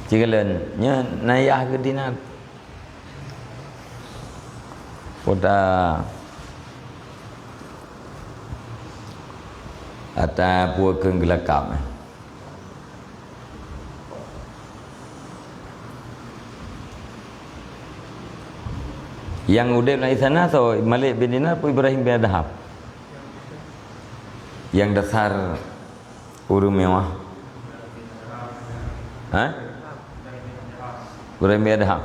Sigohlom nyan na yah geuh Dinar. Poda ata peue kheun geulakab. Nyang udeb na isana soe, Malik bin Dinar, peue Ibrahim bin Adham? Nyang dasar ureuëng mewah. Ha? Ibrahim bin Adham.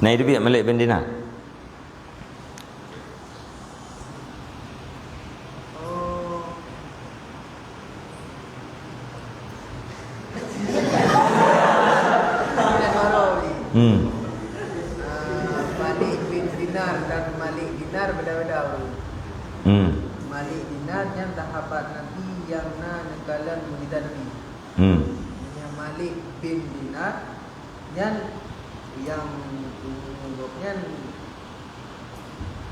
Nah, itu biar Malik bin Dinar. Oh. Hmm. Ah, Malik bin Dinar dan Malik Dinar beda-beda. Hmm. Malik Dinar nyan sahabat Nabi nyang na neukalon mukjizat Nabi. Hmm. Nyang Malik bin Dinar nyan nyang gobnyan,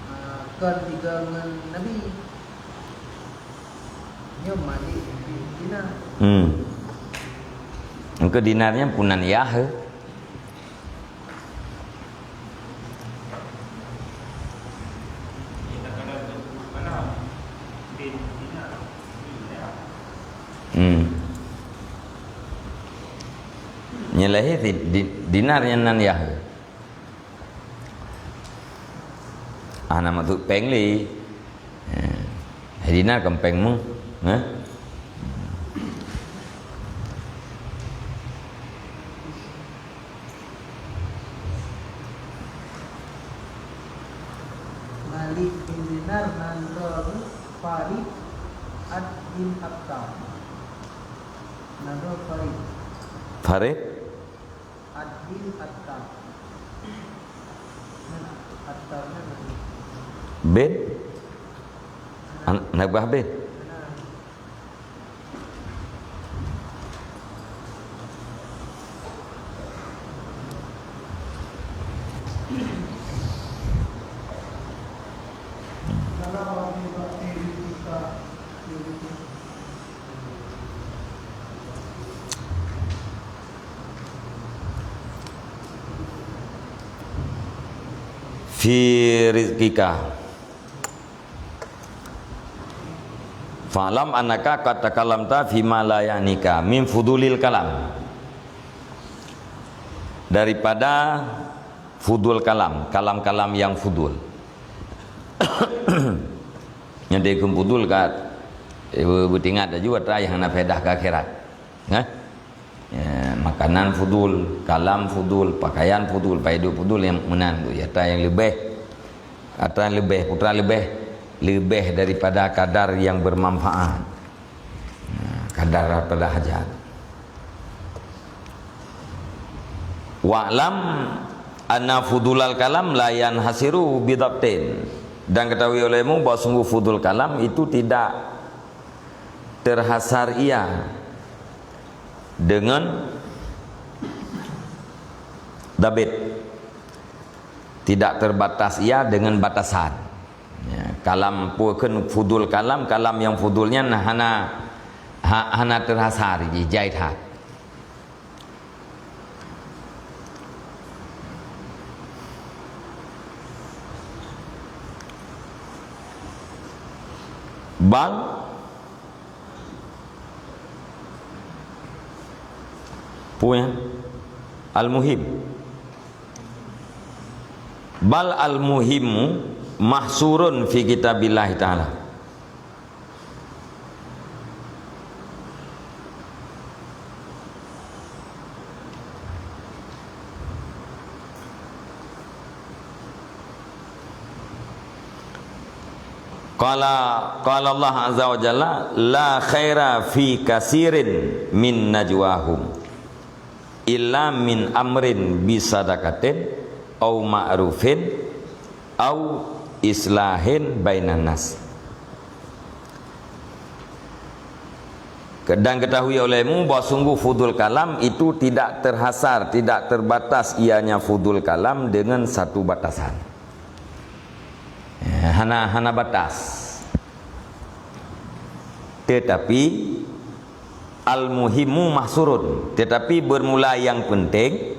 ah, kon tiga ngon Nabi. Nyoe Malik bin Dinar. Hmm. Engkau Dinar nyan punan yah, eh? Hmm. Nyang lahé di, di, Dinar nyan nan yah. Ah, nama tu péng lé. Eh, Dinar kan péng mu, eh? Malik bin Dinar nan droe Farid ad bin Attab. Nan droe Farid. Farid? Ad bin Attab. Attab nyan. Bin? An-, Nabah bin? Fi rizqika. Fa'lam annaka qad takallamta fima la ya'nika min fudulil kalam. Daripada fudul kalam, kalam-kalam yang fudul. Nyang dikheun fudul ka, eh, beutingat laju atra nyang hana faedah keu akhirat. Nah. Ya, makanan fudul, kalam fudul, pakaian fudul, paiduk fudul, nyang meunan tu. Ya, atra nyang leubeh, atra nyang leubeh, putra leubeh, leubeh daripada kadar yang bermanfaat. Nah, kadar daripada hajat. Wa'lam anna fudulal kalam la yanhasiru bidabtin. Dan ketahui olehmu bahwa sungguh fudul kalam itu tidak terhasar ia dengan dabit. Tidak terbatas ia dengan batasan. Ya, kalam, peue kheun fudul kalam, kalam nyang fudul nyan hana, ha-, hana terhasar, jai that. Bal, peue nyan? Al-muhim. Bal al-muhimmu mahsurun fi kitabillahi ta'ala. Qala, qala Allah azza wa jalla, "La khaira fi kasirin min najwahum illa min amrin bisadaqatin au ma'rufin au islahin bainan nas." Dan ketahui olehmu bahwa sungguh fudul kalam itu tidak terhasar, tidak terbatas ianya fudul kalam dengan satu batasan. Ya, hana, hana batas. Tetapi, al-muhimmu mahsurun. Tetapi bermula yang penting,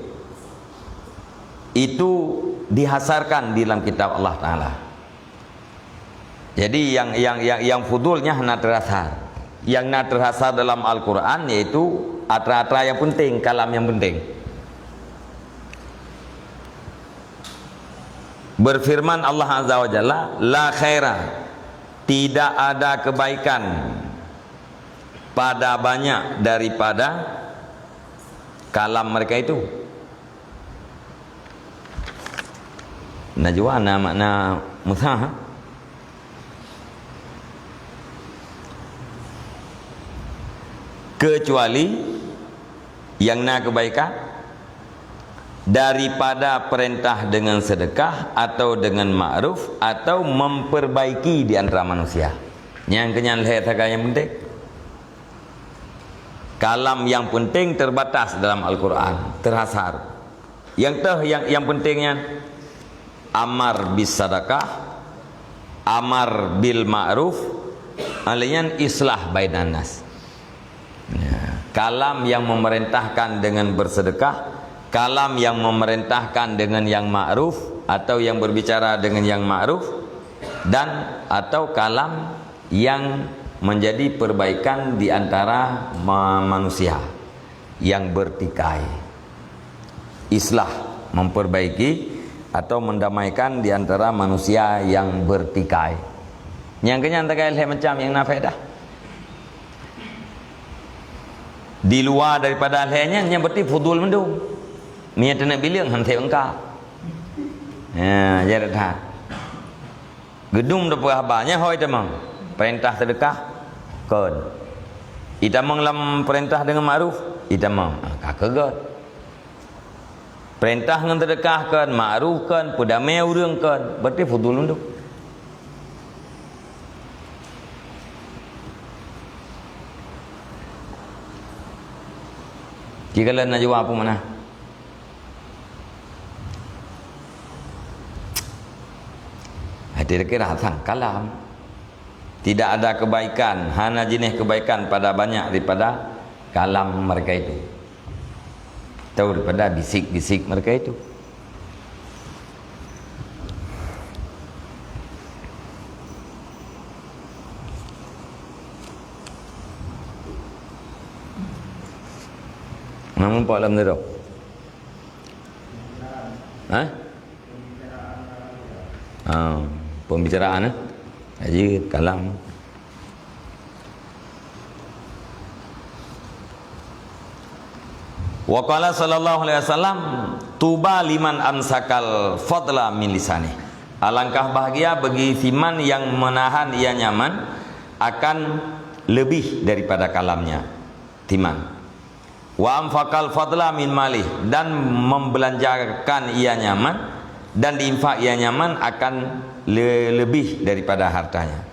itu dihasarkan di dalam kitab Allah Ta'ala. Jadi, yang, yang, yang, yang fudulnya hana terhasar. Yang na terhasar dalam Al-Quran yaitu atra-atra yang penting, kalam yang penting. Berfirman Allah Azza wa Jalla, "La khaira," tidak ada kebaikan pada banyak daripada kalam mereka itu. Najwa na makna musyawarah. Kecuali yang na kebaikan daripada perintah dengan sedekah atau dengan ma'ruf atau memperbaiki di antara manusia. Nyang keunyan lhèe sagai nyang penting. Kalam yang penting terbatas dalam Al-Quran, terhasar. Yang teuh yang, yang penting nyan, amar bis sadaqah, amar bil ma'ruf, alainya islah bainan nas. Ya, kalam yang memerintahkan dengan bersedekah, kalam yang memerintahkan dengan yang ma'ruf atau yang berbicara dengan yang ma'ruf, dan atau kalam yang menjadi perbaikan di antara ma-, manusia yang bertikai. Islah, memperbaiki atau mendamaikan di antara manusia yang bertikai. Nyang keunyan tagai lhèe macam nyang na faedah. Di luar daripada lhèe nyan, nyan berarti fudul mandum. Meunyo teuneuk bileueng han sép engka. Ha, jadi that. Geudum tapeugah haba, nyan ho itamong. Peurintah seudeukah, kon. Itamong lam peurintah deungon ma'ruf, itamong. Ah, ka keuh göt. Peurintah ngon seudeukah kon, ma'ruf kon, peudamé ureueng kon, berarti fudul mandum. Jikalau najwa peue makna? Hati kira sang kalam. Tidak ada kebaikan, hana jinéh kebaikan pada banyak daripada kalam mereka itu. Atau daripada bisik-bisik mereka itu. Namun Pak Lam tu. Ha? Ah, pembicaraan, eh? Jadi, kalam. Wa qala sallallahu alaihi wasallam, "Tuba liman amsakal fadla min lisanih." Alangkah bahagia bagi siman yang menahan ia nyaman akan lebih daripada kalamnya. Siman. Wa anfaqal fadla min malih, dan membelanjakan ia nyaman, dan diinfak ia nyaman akan le-, lebih daripada hartanya.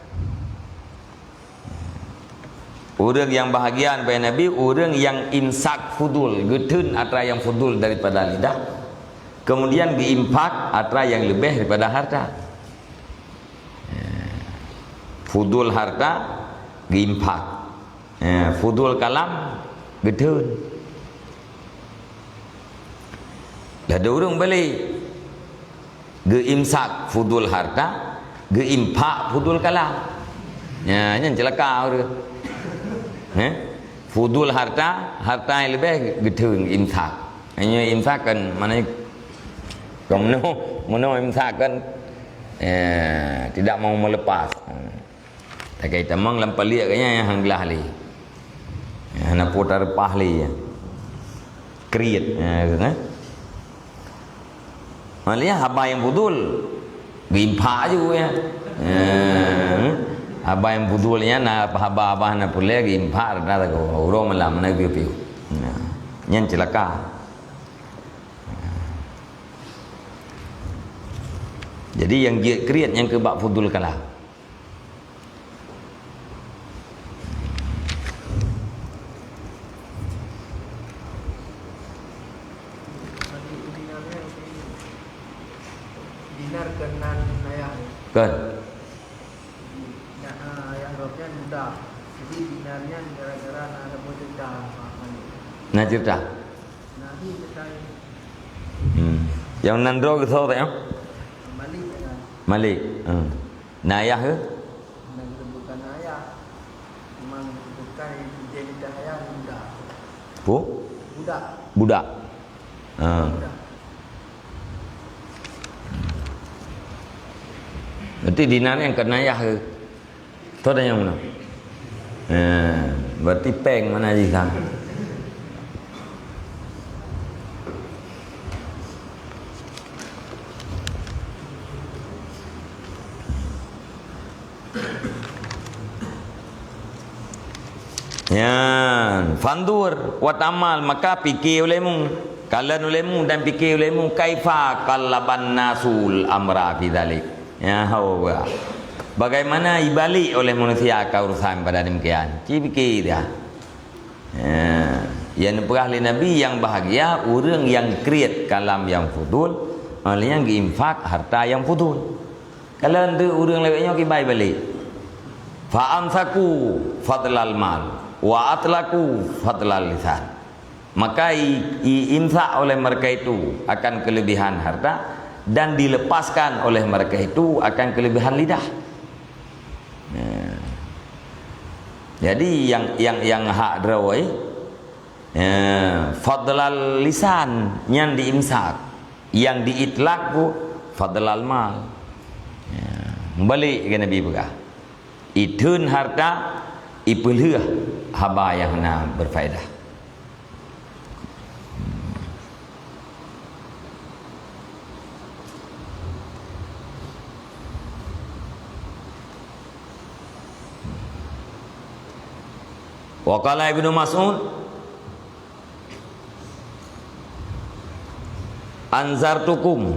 Ureueng nyang bahagia bak Nabi, ureueng nyang imsak fudul, geutheun atra nyang fudul daripada lidah, kemudian geuinfak atra nyang leubeh daripada harta. Fudul harta geuinfak. Eh, fudul kalam geutheun. Dah ada ureueng balik. Geuimsak fudul harta, geuinfak fudul kalam. Ya, nyan celaka ureueng. Eh? Fudul harta, harta nyang leubeh geutheun imsak. Hanya imsak kan, mana kau meunoh, meunoh imsak kan, eh, tidak mau melepas. Takai tamong lam paliek geuh nyan nyang han glah lé. Nyang hana po tareupah lé nyan. Kriet, ha, kan? Malah haba nyang fudul, geuinfak aju nyan. Ha, haba nyang fudul nyan na haba-haba hana peureulèe geuinfak rata-rata uroe malam na piôh-piôh. Nah, nyan ceulaka. Jadi nyang jeuet kriet nyang keu bak fudul kalam. Dinar keunan ayah. Kan? Nah, ayah roh nyan muda. Jadi dinar nyan gara-gara na ada cerita. Nah, cerita. Nah, ni cerita. Hmm. Nyang nan droe geusoe tak, ya? Malik, ya. Malik. Hmm. Na ayah ke? Bukan ayah. Memang bukan identitas ayah, budak. Pu? Budak. Budak. Ha. Budak. Berarti dinar nyang keunan ayah ke? Toh dan nyang mana? Ha, berarti péng mana jih kan? Nyan, fanzur wa ta'ammal, maka pike ulemu. Kalon ulemu dan pike ulemu, kaifa qallaban nasul amra fi dzalik. Ya, hawa. Bagaimana ibalik oleh manusia ka urusan pada demikian? Ci pike dia. Ya, yang dipeugah lé Nabi, yang bahagia ureuëng yang kriet kalam yang fudul, oleh yang geuinfak harta yang fudul. Kalau untuk ureuëng lewat nyoe kibai balik. Fa amsaku fadlal mal, wa atlaku fadlal lisan. Maka i, i imsak oleh mereka itu akan kelebihan harta, dan dilepaskan oleh mereka itu akan kelebihan lidah. Ya. Jadi yang, yang, yang hak droe, ya, fadlal lisan nyan diimsak, yang diitlak ku fadlal mal. Ya. Balik ke Nabi peugah, itheun harta, ipeulheueh haba yang hana berfaedah. Wa qala Ibnu Mas'ud, "Anzartukum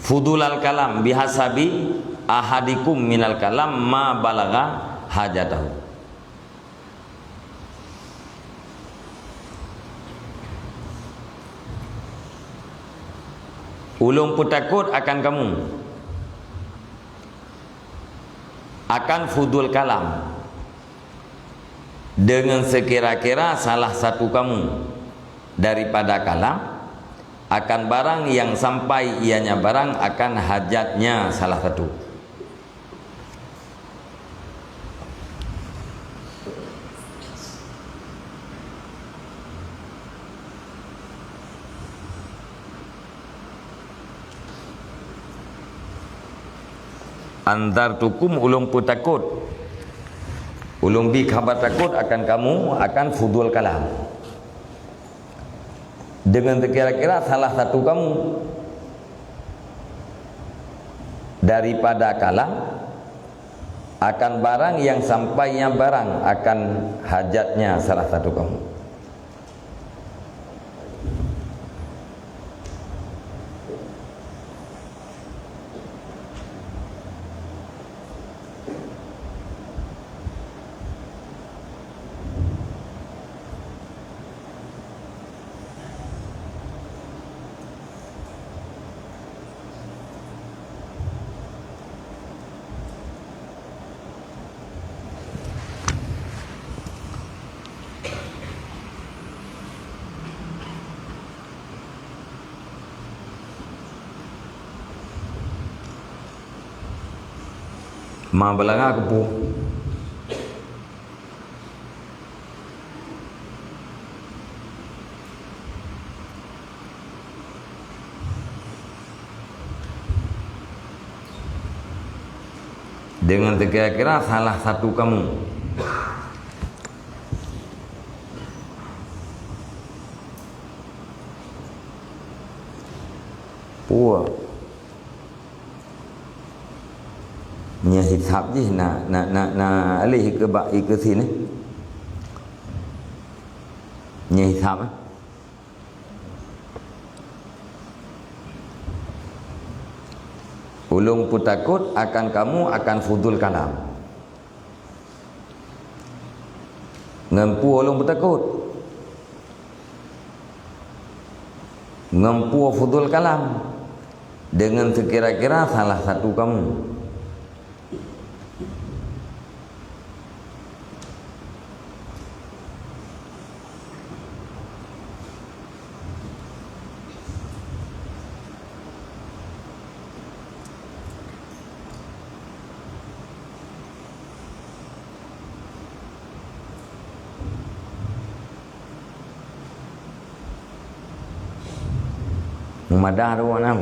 fudulal kalam bihasabi ahadikum minal kalam ma balagha hajatahu." Ulôn peutakot akan kamu, akan fudul kalam, deungon seukira-kira salah satu kamu daripada kalam akan barang nyang sampai ianya barang akan hajatnya salah satu. Anzartukum, ulôn peutakot, ulôn bi khabar takot akan kamu, akan fudul kalam. Deungon seukira-kira salah satu kamu daripada kalam akan barang nyang sampainya barang akan hajatnya salah satu kamu. Ma beulanga keupeue? Deungon seukira-kira salah satu kamu. Puwoe. Nyan hisab jih na, na, na, na alih ikeue bak ikeue sini. Nyan hisab, eh. Ulôn peutakot akan kamu akan fudul kalam. Ngon peue ulôn peutakot? Ngon peue fudul kalam? Deungon seukira-kira salah satu kamu. Meumadah tu, Anang.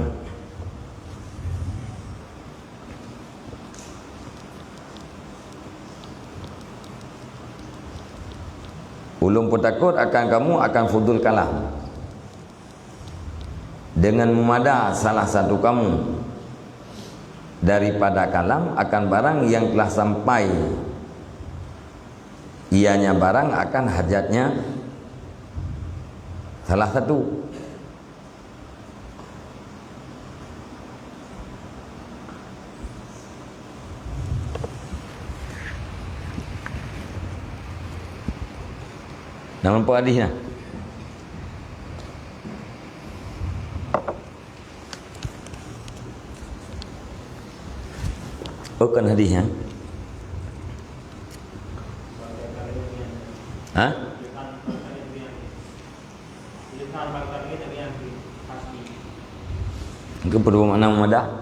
Ulôn peutakot akan kamu akan fudul kalam. Deungon meumada salah satu kamu daripada kalam akan barang yang telah sampai ianya barang akan hajatnya salah satu. Nama nampak hadis nah? Oh, kan hadis, ya? Ha? Engkau perlu makna mumadah?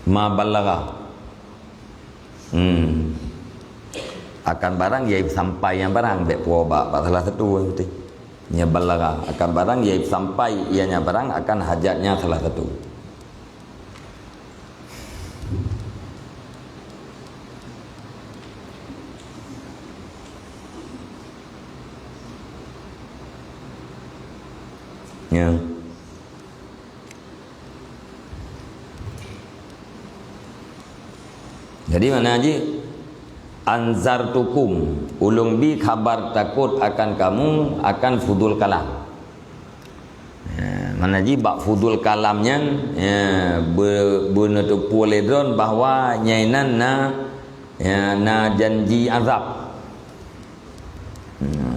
Ma balagha. Hmm. Akan barang ia sampai ianya barang, bèk puwoe bak, bak salah satu yang penting. Nya balagha. Akan barang ia sampai ianya barang akan hajatnya salah satu. Ya. Jadi makna jih, anzartukum, ulôn bi khabar takot akan kamu akan fudul kalam. Ya, makna jih bak fudul kalam nyan, ya, be-, beuneuteupeu lé droen bahwa nyan na, ya, na janji azab. Ya.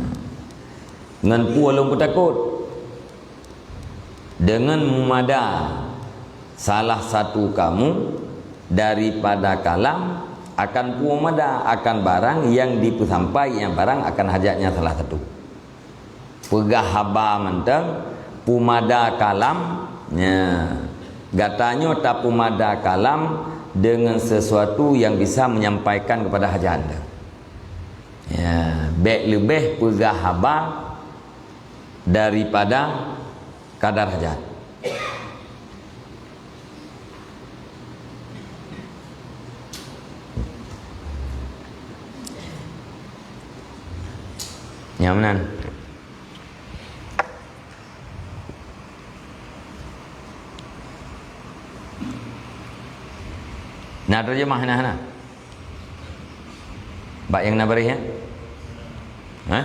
Ngon peue lôn peutakot? Deungon mumada salah satu kamu daripada kalam akan pumada akan barang yang dipeusampai, yang barang akan hajatnya salah satu. Peugah haba mantong, pumada kalam, nya, gata nyoe tapumada kalam deungon sesuatu yang bisa menyampaikan kepada hajat anda. Ya, bèk leubeh peugah haba daripada kadar hajat. Nyan meunan. Na terjemah na hana? Bak nyang na baréh, ya? Ha?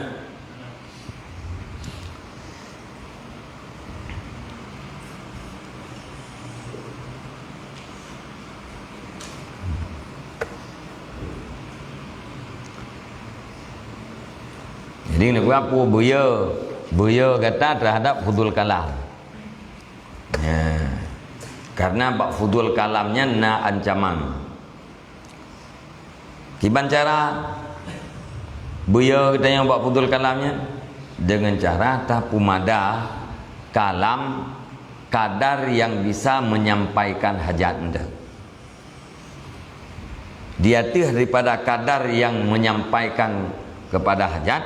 Jadi, neupeugah peue? Beu yo, beu yo gata terhadap fudul kalam. Ya. Karena bak fudul kalam nyan na ancaman. Kiban cara beu yo geutanyoe bak fudul kalam nyan? Deungon cara tapumada kalam kadar yang bisa menyampaikan hajat anda. Di ateueh daripada kadar yang menyampaikan kepada hajat,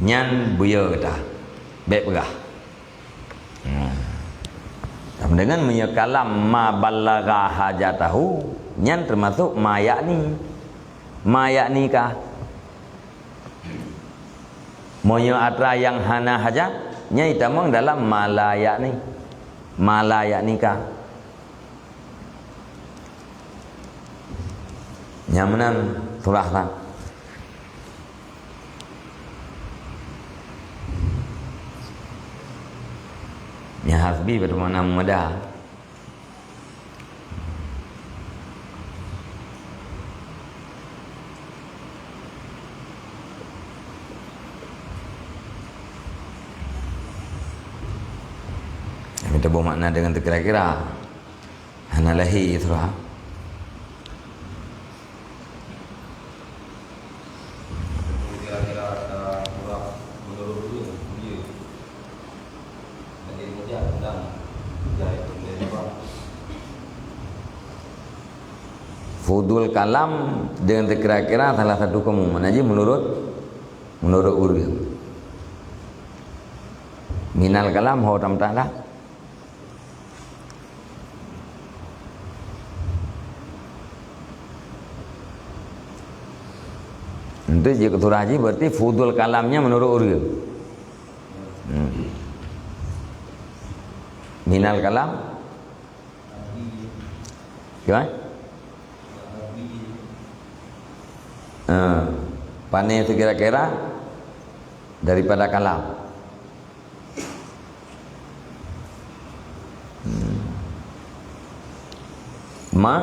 nyan beu yo gata. Bèk peugah. Hmm. Sama dengan meunyoe kalam ma balagha hajatahu, nyan termasuk ma yakni. Ma yaknika. Meunyoe atra nyang hana hajat, nyan itamong dalam ma la yakni. Ma la yaknika. Nyan meunan surah nyan. Nyan hasbi bak makna mumada. Nyan meutuboh makna deungon teukira-kira. Hana lahé surah. Kira-kira, eh, surah menurut dia, dia. Jadi, mudah tentang jahit benda apa. Fudul kalam deungon teukira-kira salah satu kamu. Mana ji menurut, menurut ureueng. Minal kalam ho tam ta'ala. Untuk jeuet keu surah jih berarti fudul kalamnya menurut ureuëng. Hmm. Minal kalam. Gimana? Eh, pane itu kira-kira daripada kalam. Hmm. Ma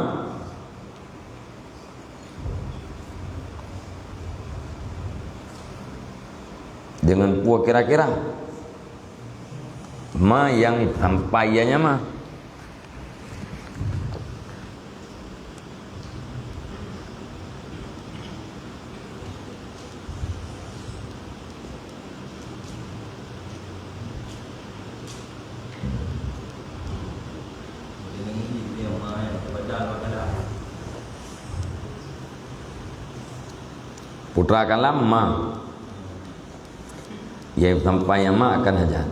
dengan pue kira-kira. Ma yang sampai ianya ma. Putra kalam ma. Yang sampai yang ma akan hajat.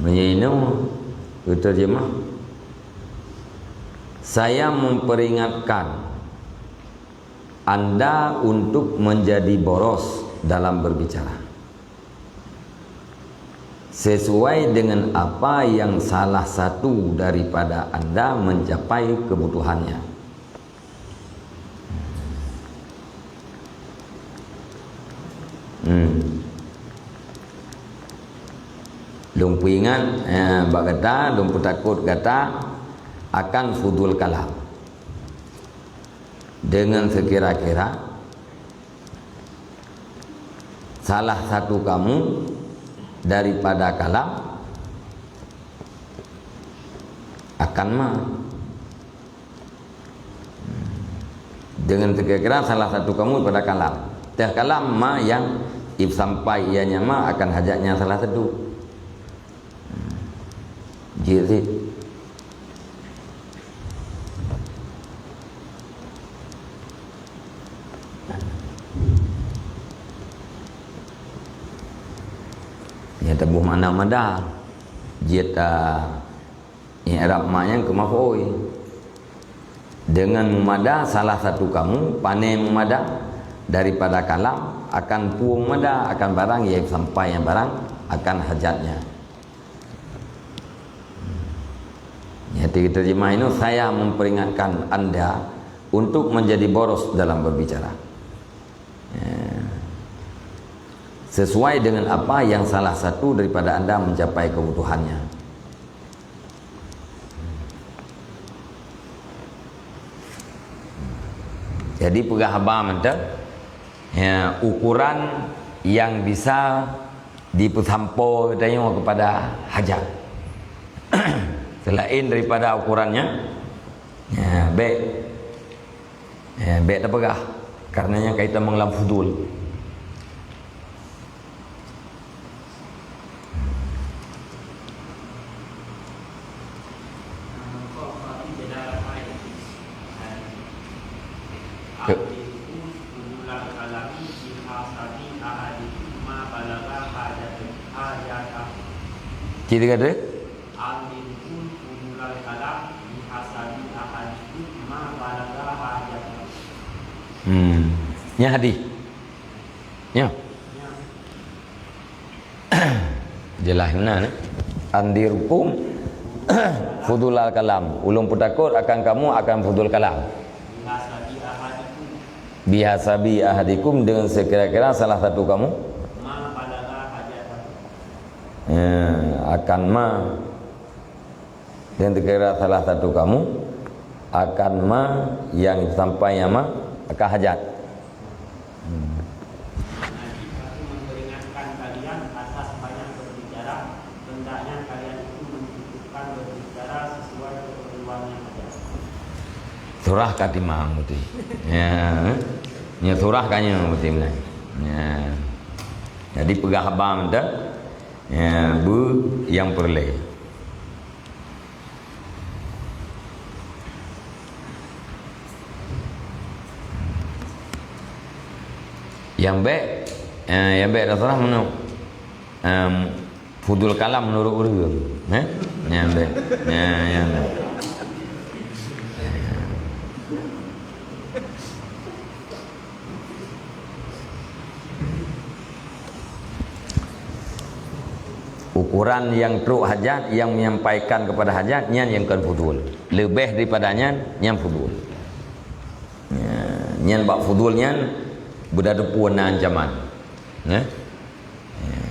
Meunyoe inoe geuterjemah, "Saya memperingatkan Anda untuk menjadi boros dalam berbicara, sesuai dengan apa yang salah satu daripada Anda mencapai kebutuhannya." Hmm. Lôn peuingat, eh, bak gata, lôn peutakot gata akan fudul kalam. Dengan sekira-kira salah satu kamu daripada kalam akan ma. Dengan sekira-kira salah satu kamu pada kalam. Teuh kalam ma yang if sampai ianya ma akan hajatnya salah satu. Jeuet sit. Nyan taboh makna mada. Jeuet, ah, i'rab ma nyan keu maf'ul. Dengan meumada salah satu kamu, pane meumada daripada kalam, akan pue meumada, akan barang, yaitu sampai nyang barang, akan hajatnya. Nyang terjemah ini, saya memperingatkan anda untuk menjadi boros dalam berbicara. Ya. Sesuai dengan apa yang salah satu daripada anda mencapai kebutuhannya. Jadi, peugah haba mantong, ya, ukuran yang bisa dipeusampoe geutanyoe kepada hajat. Selain daripada ukurannya, ya, bèk, ya, bèk tapeugah, karena nyan kaitan ngon lam fudul. Cit kata? Hmm. Nyan hadih. Nyo. Jeulaih meunan, eh? Andirkum fudulal kalam. Ulôn peutakot akan kamu akan fudul kalam. Bihasabi ahadikum, dengan sekira-kira salah satu kamu. Ya, akan ma. Dan sekira salah satu kamu akan ma yang sampai yang ma akan hajat. Hmm. Nabi satu memperingatkan kalian atas banyak berbicara, hendaknya kalian itu mencukupkan berbicara sesuai keperluannya saja. Surah Khatimah muti. Ya. Nya surah kanya muti mulai. Ya. Jadi peugah haba mantong. Ya, bu yang peureulèe. Nyang bèk, eh, nyang bèk taserah meunurot, em, fudul kalam meunurot ureueng, eh? Nyang bèk. Nyang, nyang bèk. Orang nyang trok hajat, nyang menyampaikan kepada hajat, nyan nyang kon fudul. Leubeh daripada nyan, nyan fudul. Ya, nyan bak fudul nyan beudatu peue na ancaman. Ya. Ya.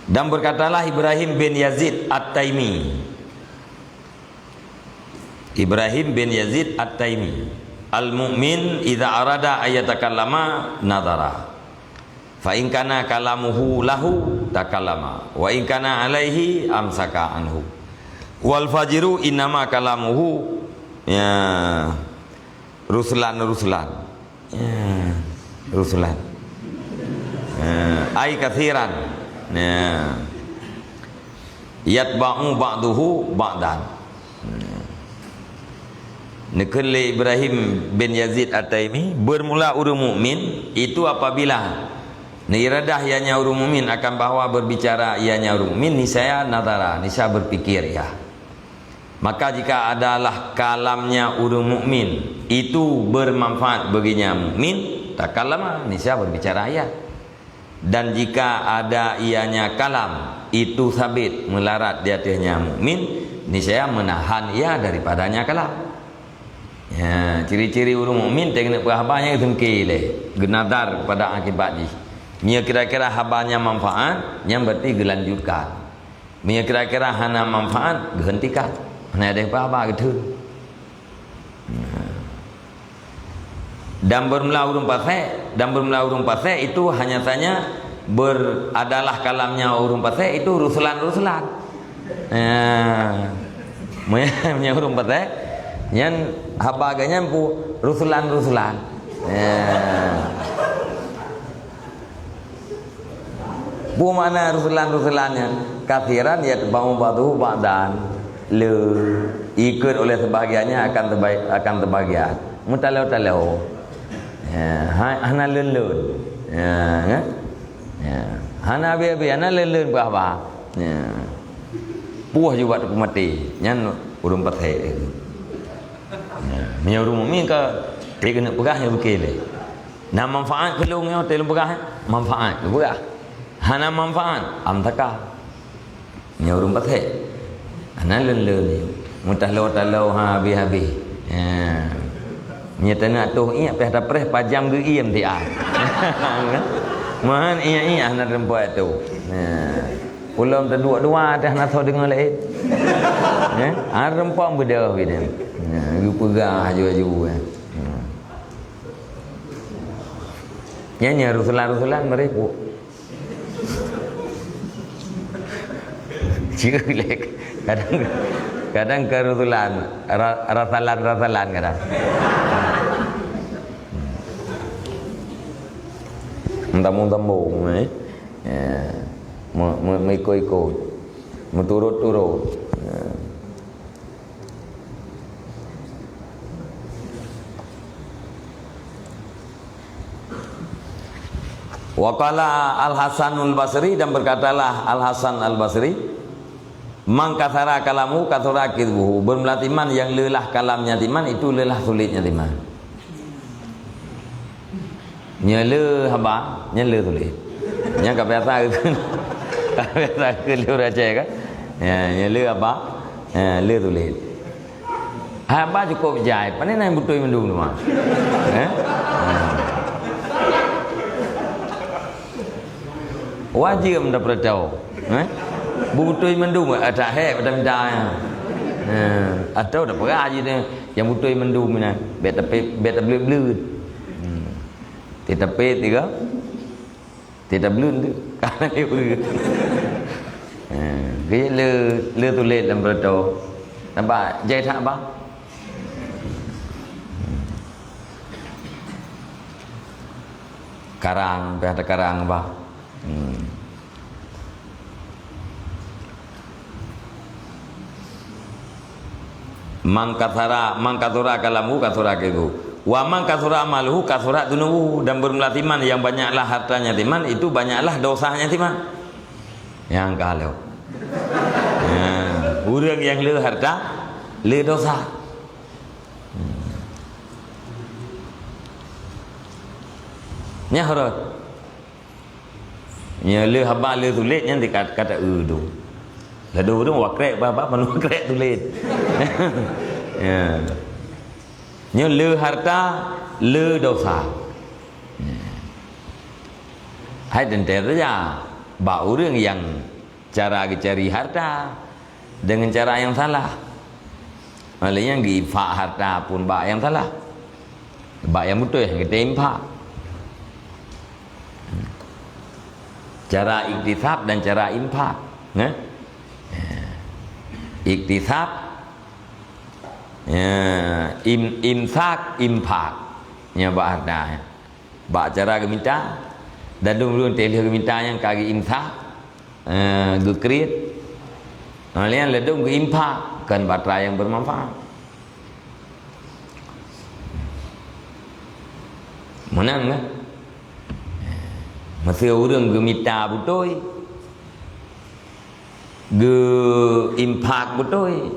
Dan berkatalah Ibrahim bin Yazid At-Taimi. Ibrahim bin Yazid At-Taimi, "Al-mu'min idza arada ayatakallama nadhara. Fa in kana kalamuhu lahu takallama, wa in kana alaihi amsaka anhu. Wal fajiru innama kalamuhu, ya, ruslan, ruslan." Ya, rusulan. Ya, ai katsiran. Ya. Yatba'u ba'duhu ba'dan. Ya. Neukheun lé Ibrahim bin Yazid At-Taimi, bermula ureuëng mukmin itu apabila neiradah ianya ureuëng mukmin akan bahwa berbicara ianya ureuëng mukmin, niscaya nadhara, niscaya berpikir ia. Maka jika adalah kalamnya ureuëng mukmin itu bermanfaat baginya mukmin, takallama, niscaya berbicara ia. Dan jika ada ianya kalam itu sabit melarat di atasnya mukmin, niscaya menahan ia daripadanya kalam. Ya, ciri-ciri ureuëng mukmin teuh keuneuk peugah haba nyang geusengke lé, geunadhar pada akibat jih. Meunyoe kira-kira haba nyan manfaat, nyan berarti geulanjutkan. Meunyoe kira-kira hana manfaat, geuhentikan. Hana deh bah-bah geutheun. Dan bermula ureuëng fasek, dan bermula ureuëng fasek itu hanya saja ber-, adalah kalamnya ureuëng fasek itu rusulan-rusulan. Ya. Meunyoe ureuëng fasek, nyan haba geuh nyan pu rusulan-rusulan. Ya. Peue makna rusulan-rusulan nyan? Katsiran yatba'u ba'duhu ba'dan. Le, ikut oleh sebahagiannya akan teba-, akan sebahagian. Meutalo-talo. Ya, ha-, hana leun-leun. Ya, kan? Ya. Hana abéh-abéh, hana leun-leun bah-bah. Ya. Puih ju bak teupeu maté. Nyan ureuëng fasek. Ya. Meunyoe ureuëng mukmin ka, klik keuneuk peugah, ya, beukée lé. Na manfaat keu lôn nyoe, teuh lôn peugah, eh? Manfaat, lôn peugah. Hana manfaat, amsaka. Nyoe ureuëng fasek. Hana leun-leun nyoe. Meutalo-talo, ha, habéh-habéh. Ya. Nyoe teunak toh iék, pih tapreh pajam geuiem tiah. Mahan iék-iék hana teureumpok toh. Ya. Ulôn teuduek dua teuh hana soe deungoe laén. Ya. Hana teureumpok beudôh bidang. Ya, geupeugah aju-aju, ya. Ya. Nyan, nyan rusulan-rusulan meripuk. Ciek lek. Kadang, kadang ke rusulan, ra-, rasalan-rasalan kadang. Mentambung-tambung, eh. Ya. Me-, me-, meikot-ikot. Meuturot-turot. Ya. Wa qala Al-Hasanul Basri, dan berkatalah Al-Hasan Al-Basri, "Man katsara kalamu katsura kidbuhu." Bermula timan yang lelah kalamnya timan, itu lelah sulitnya timan. Nyoe le haba, nyoe le tuléh. Nyan ka biasa keu, ka biasa keu le ureueng Aceh kan? Ya, nyoe le haba, ya, le tuléh. Haba cukup jai, pane na beutôi mandum teuma. Eh? Wajib meudapat tau. Eh? Beutôi mandum, eh, tak hek, tak minta. Eh, atau tak peugah je tu. Nyang beutôi mandum nyan, bèk tapé, bèk tableuet-bleuet. Hmm. Teuh tapé tiga. Teuh tableuen tu. Kana dia beu. Ha, dia le, le tuléh lam peureutoh. Nampak jai that bah? Karang, payah takarang bah. Hmm. Man katsara, man katsura kalamuhu katsura kidbuhu. Wa man katsura maluhu katsura dzunubuhu. Dan bermula timan yang banyaklah hartanya timan, itu banyaklah dosanya timan. Nyang ka lheueh. Ya, ureueng nyang le harta, le dosa. Hmm. Nyan rhot. Nyoe le haba le tuléh nyan di kat-, kata eu tu. Ladôm ureuëng wakrek bah, bah, panu wakrek tuléh. Ya. Nyoe le harta, le dosa. Hai teuntèe saja bak ureuëng nyang cara geucari harta deungon cara nyang salah. Oleh nyan geuinfak harta pun bak nyang salah. Bak nyang beutôi geuinfak. Cara iktisab dan cara infak, eh? Iktisab, ya, im-, imsak, infak. Nyan bak harta, ya. Bak cara geumita, dan dum-dum teuh lheueh geumita nyang ka geuimsak, eh, geukriet. Nah, lheueh nyan ladôm geuinfak, kon bak atra nyang bermanfaat. Meunan kan? Meuseu ureuëng geumita beutôi, geuinfak beutôi,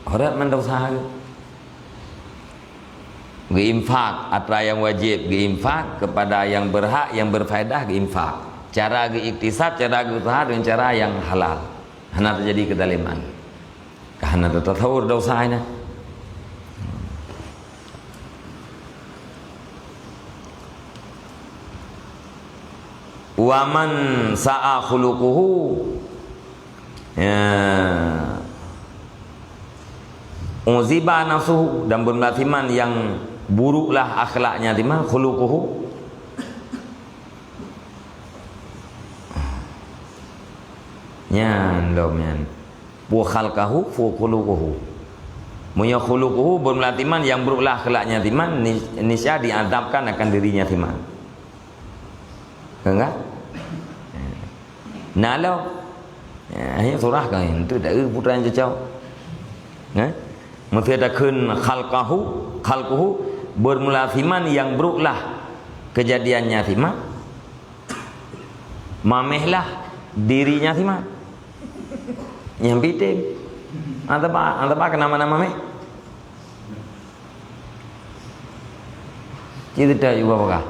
horeumat mandum useuha geuh. Geuinfak atra nyang wajéb, geuinfak kepada nyang berhak, nyang berfaedah, geuinfak. Cara geuiktisab, cara geuuseuha deungon cara nyang halal. Hana teujadi keuzaliman. Ka hana teutasawur dosa nyan. Wa man sa'a khuluquhu, ya, uziba nafsuhu, dan beureulah siman nyang buruklah akhlaknya siman, khuluquhu. Nyan lom nyan. Pu khalqahu fu khuluquhu. Meunyoe khuluquhu beureulah siman nyang buruklah akhlaknya siman, ni-, niscaya diazabkan akan dirinya siman. Enggak? Nah lo. Ya, hanya surah kan itu dah putra yang cocok. Nah, mesti ada kun khalqahu, khalquhu, beureulah siman nyang buruklah kejadiannya siman. Mamehlah dirinya siman. Nyang pitem. Antaba, antaba kenapa nama meh? Cerita juga apa?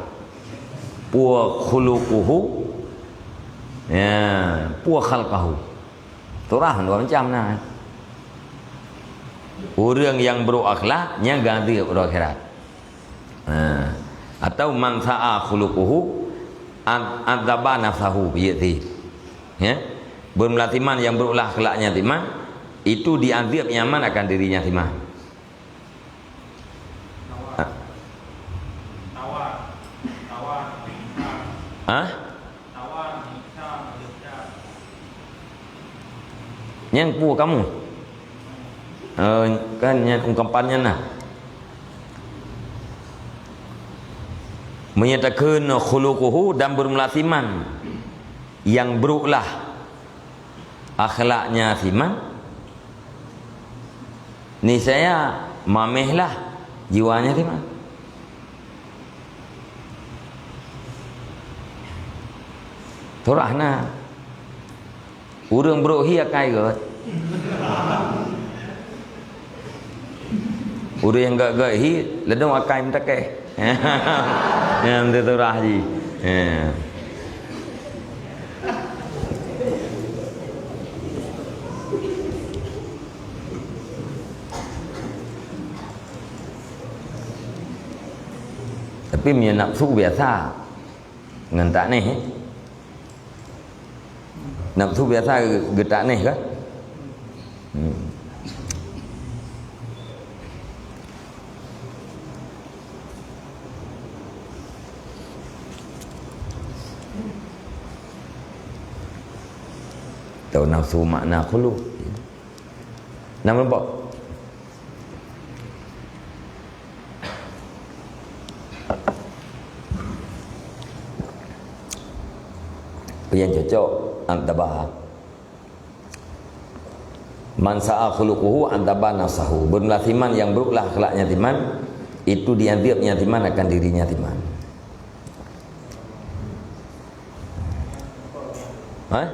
Pu khuluquhu, ya, pu khalqahu. Surah dua macam nah. Ureuëng nyang buruk akhlak, nyan geuazab di akhirat. Ha. Atau man sa'a khuluquhu ad-, adzaba nafsahu biyadihi. Ya. Beureulah siman nyang buruklah akhlaknya siman, itu diazab nyan akan dirinya siman. Ha? Ha? Nyang pu kamu? Eh, kan nyang ungkapan nyan nah. Meunyoe takheun khuluquhu dan beureulah siman nyang buruklah akhlaknya siman, niscaya mamehlah jiwanya siman. Surah na. Ureuëng brok hi akai gét. Ureuëng nyang gét-gét hi, ladôm akai meutakeh. Nyang teusurah jih. Ya. Tapi meunyoe nafsu biasa ngon takneh, eh. Nafsu biasa geutakneh kan? Hmm. Tahu nafsu makna khuluq. Nama nampak? Nyang cocok, antaba. Man sa'a khuluquhu antaba nafsahu. Beureulah siman nyang buruklah akhlaknya siman, itu diazab nyan siman akan dirinya siman. Hah?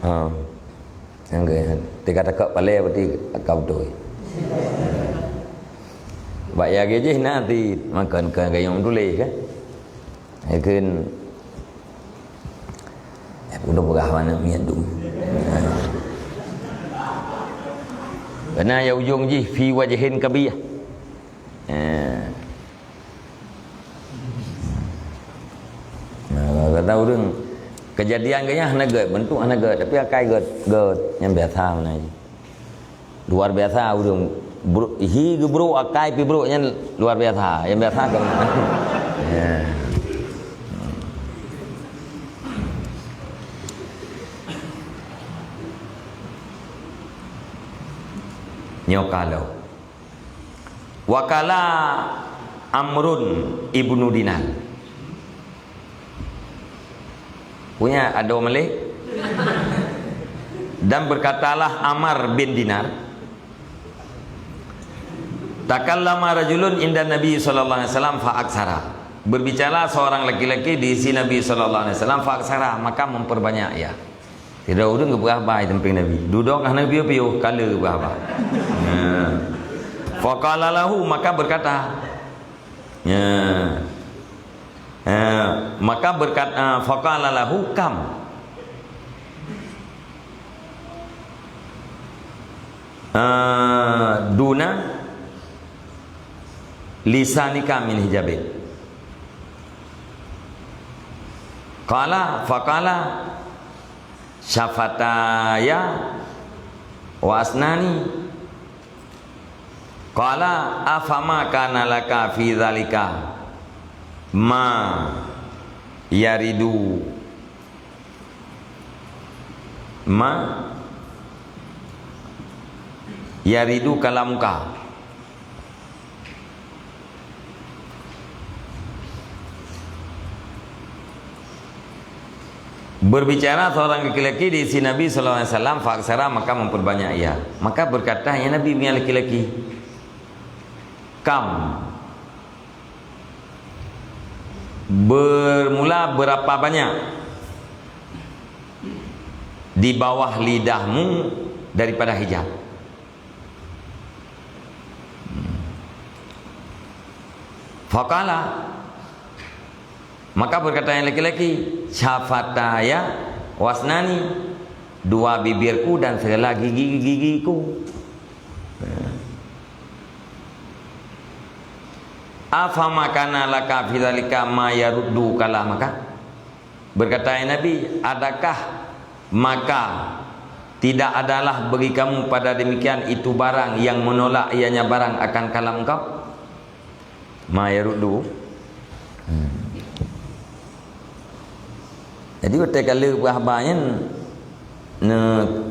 Ha. Nyang ke, teuka takot palée berarti ka beutôi. Bak ya gejih na ti makon ke gayung tuléh kan. Yakin. Eh, udah peugah mana miet dum. Karena ya ujung jih fi wajhin kabih. Eh. Nah, kata ureuëng, kejadian geuh nyan hana gét, bentuk hana gét, tapi akai gét, gét nyang biasa mana. Luar biasa ureuëng brok, hi geubrok akai pi brok nyan luar biasa. Yang biasa kan. Ya. Nyoe kalau. Wakala Amrun ibnu Dinar. Punya ada maleh. Dan berkatalah Amar bin Dinar. Takallama rajulun inda Nabi sallallahu alaihi wasallam fa aksara. Berbicara seorang laki-laki di sisi Nabi sallallahu alaihi wasallam fa aksara, maka memperbanyak ia. Sidroe ureuëng geupeugah haba di sampéng Nabi. Dudoe hana piôh-piôh, kala geupeugah haba. Ya. Faqala lahu, maka berkata. Ya. Ya. Maka berkat, ah, faqala lahu kam. Ah, duna lisanika min hijabin. Qala, faqala, syafataya wa asnani. Qala, afama kana laka fi dzalika ma yaridu, ma yaridu kalamuka. Berbicara seorang laki-laki di sisi Nabi sallallahu alaihi wasallam, fa aksara, maka memperbanyak ia. Maka berkata, ya Nabi, punya laki-laki, kam, bermula berapa banyak di bawah lidahmu daripada hijab? Faqala, maka berkata yang laki-laki, syafataya wasnani, dua bibirku dan segala gigi-gigiku. Afama kana laka fi dzalika ma yaruddu kalamaka? Berkata, ya Nabi, adakah maka tidak adalah bagi kamu pada demikian itu barang yang menolak ianya barang akan kalam engkau? Ma yaruddu. Hmm. Jadi, watée ka lheueh peugah haba nyan, ne,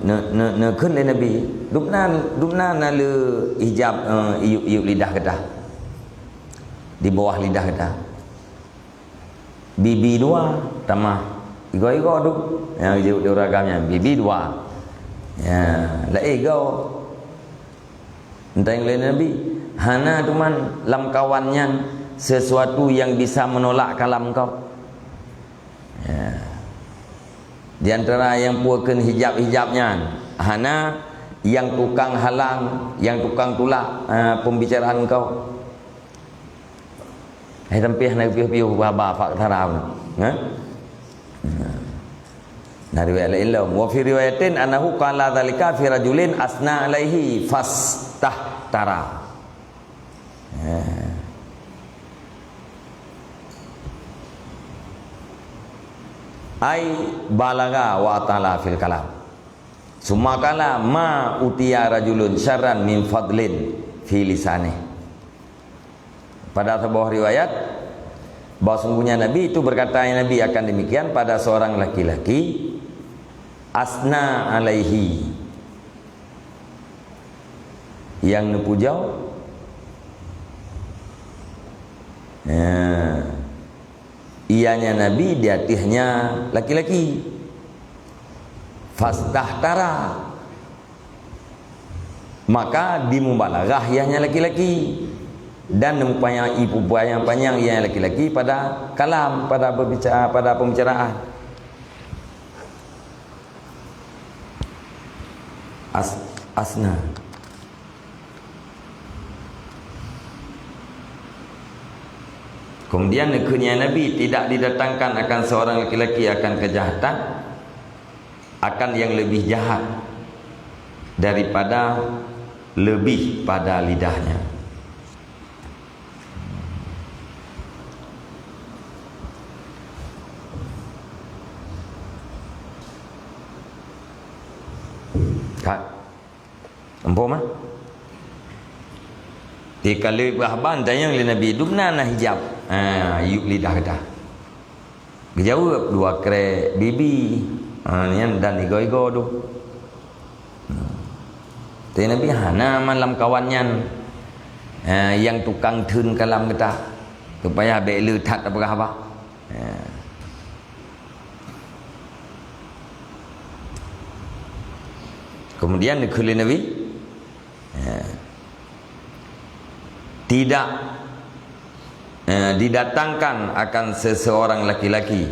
ne, ne, neukheun lé Nabi, dubna, dubna na le hijab, eh, iyup-iyup lidah gata. Di bawah lidah gata. Bibi dua, tamah igoe-igoe tu. Nyang jeuet di ureueng agam nyan, bibi dua. Ya, laén igoe. Enteng lé Nabi, hana teuma lam kawan nyan sesuatu yang bisa menolak kalam kau. Ya. Di antara yang pukeun hijab-hijab nyan, hana yang tukang halang, yang tukang tulak, eh, pembicaraan kau. Hai tampih na piôh-piôh bah, bah, fak tara. Ha? Nah, riwayat lain lom. Wa fi riwayatin annahu qala dzalika fi rajulin asna alaihi fastahtara. Ha. Ai balagha wa atala fil kalam. Summa qala ma utiya rajulun syarran min fadlin fi lisanih. Pada sebuah riwayat, bahwa sungguhnya Nabi itu berkata, yang Nabi akan demikian pada seorang laki-laki, asna alaihi, yang neupujau, ya, ianya Nabi di ateuhnya laki-laki. Fastahtara. Maka dimubalaghah ianya laki-laki dan mupanya-, ipupanyang-panyang ianya laki-laki pada kalam, pada berbicara, pada pembicaraan. As-, asna. Kemudian neukheun nyan Nabi, tidak didatangkan akan seorang laki-laki akan kejahatan, akan yang lebih jahat daripada lebih pada lidahnya. Ka. Nampak mah? Di kali bah ban tanyong lé Nabi, "Dumna na hijab?" Ha, yub lidah gata. Geujaweueb, "Dua krek bibi." Ha, nyan dan igoe-igoe tu. Hmm. Tapi Nabi hana malam kawan nyan, ha, nyang tukang theun kalam gata. Supaya bék le that tapeugah haba. Ha. Kemudian dikheun lé Nabi, ya, tidak, eh, didatangkan akan seseorang laki-laki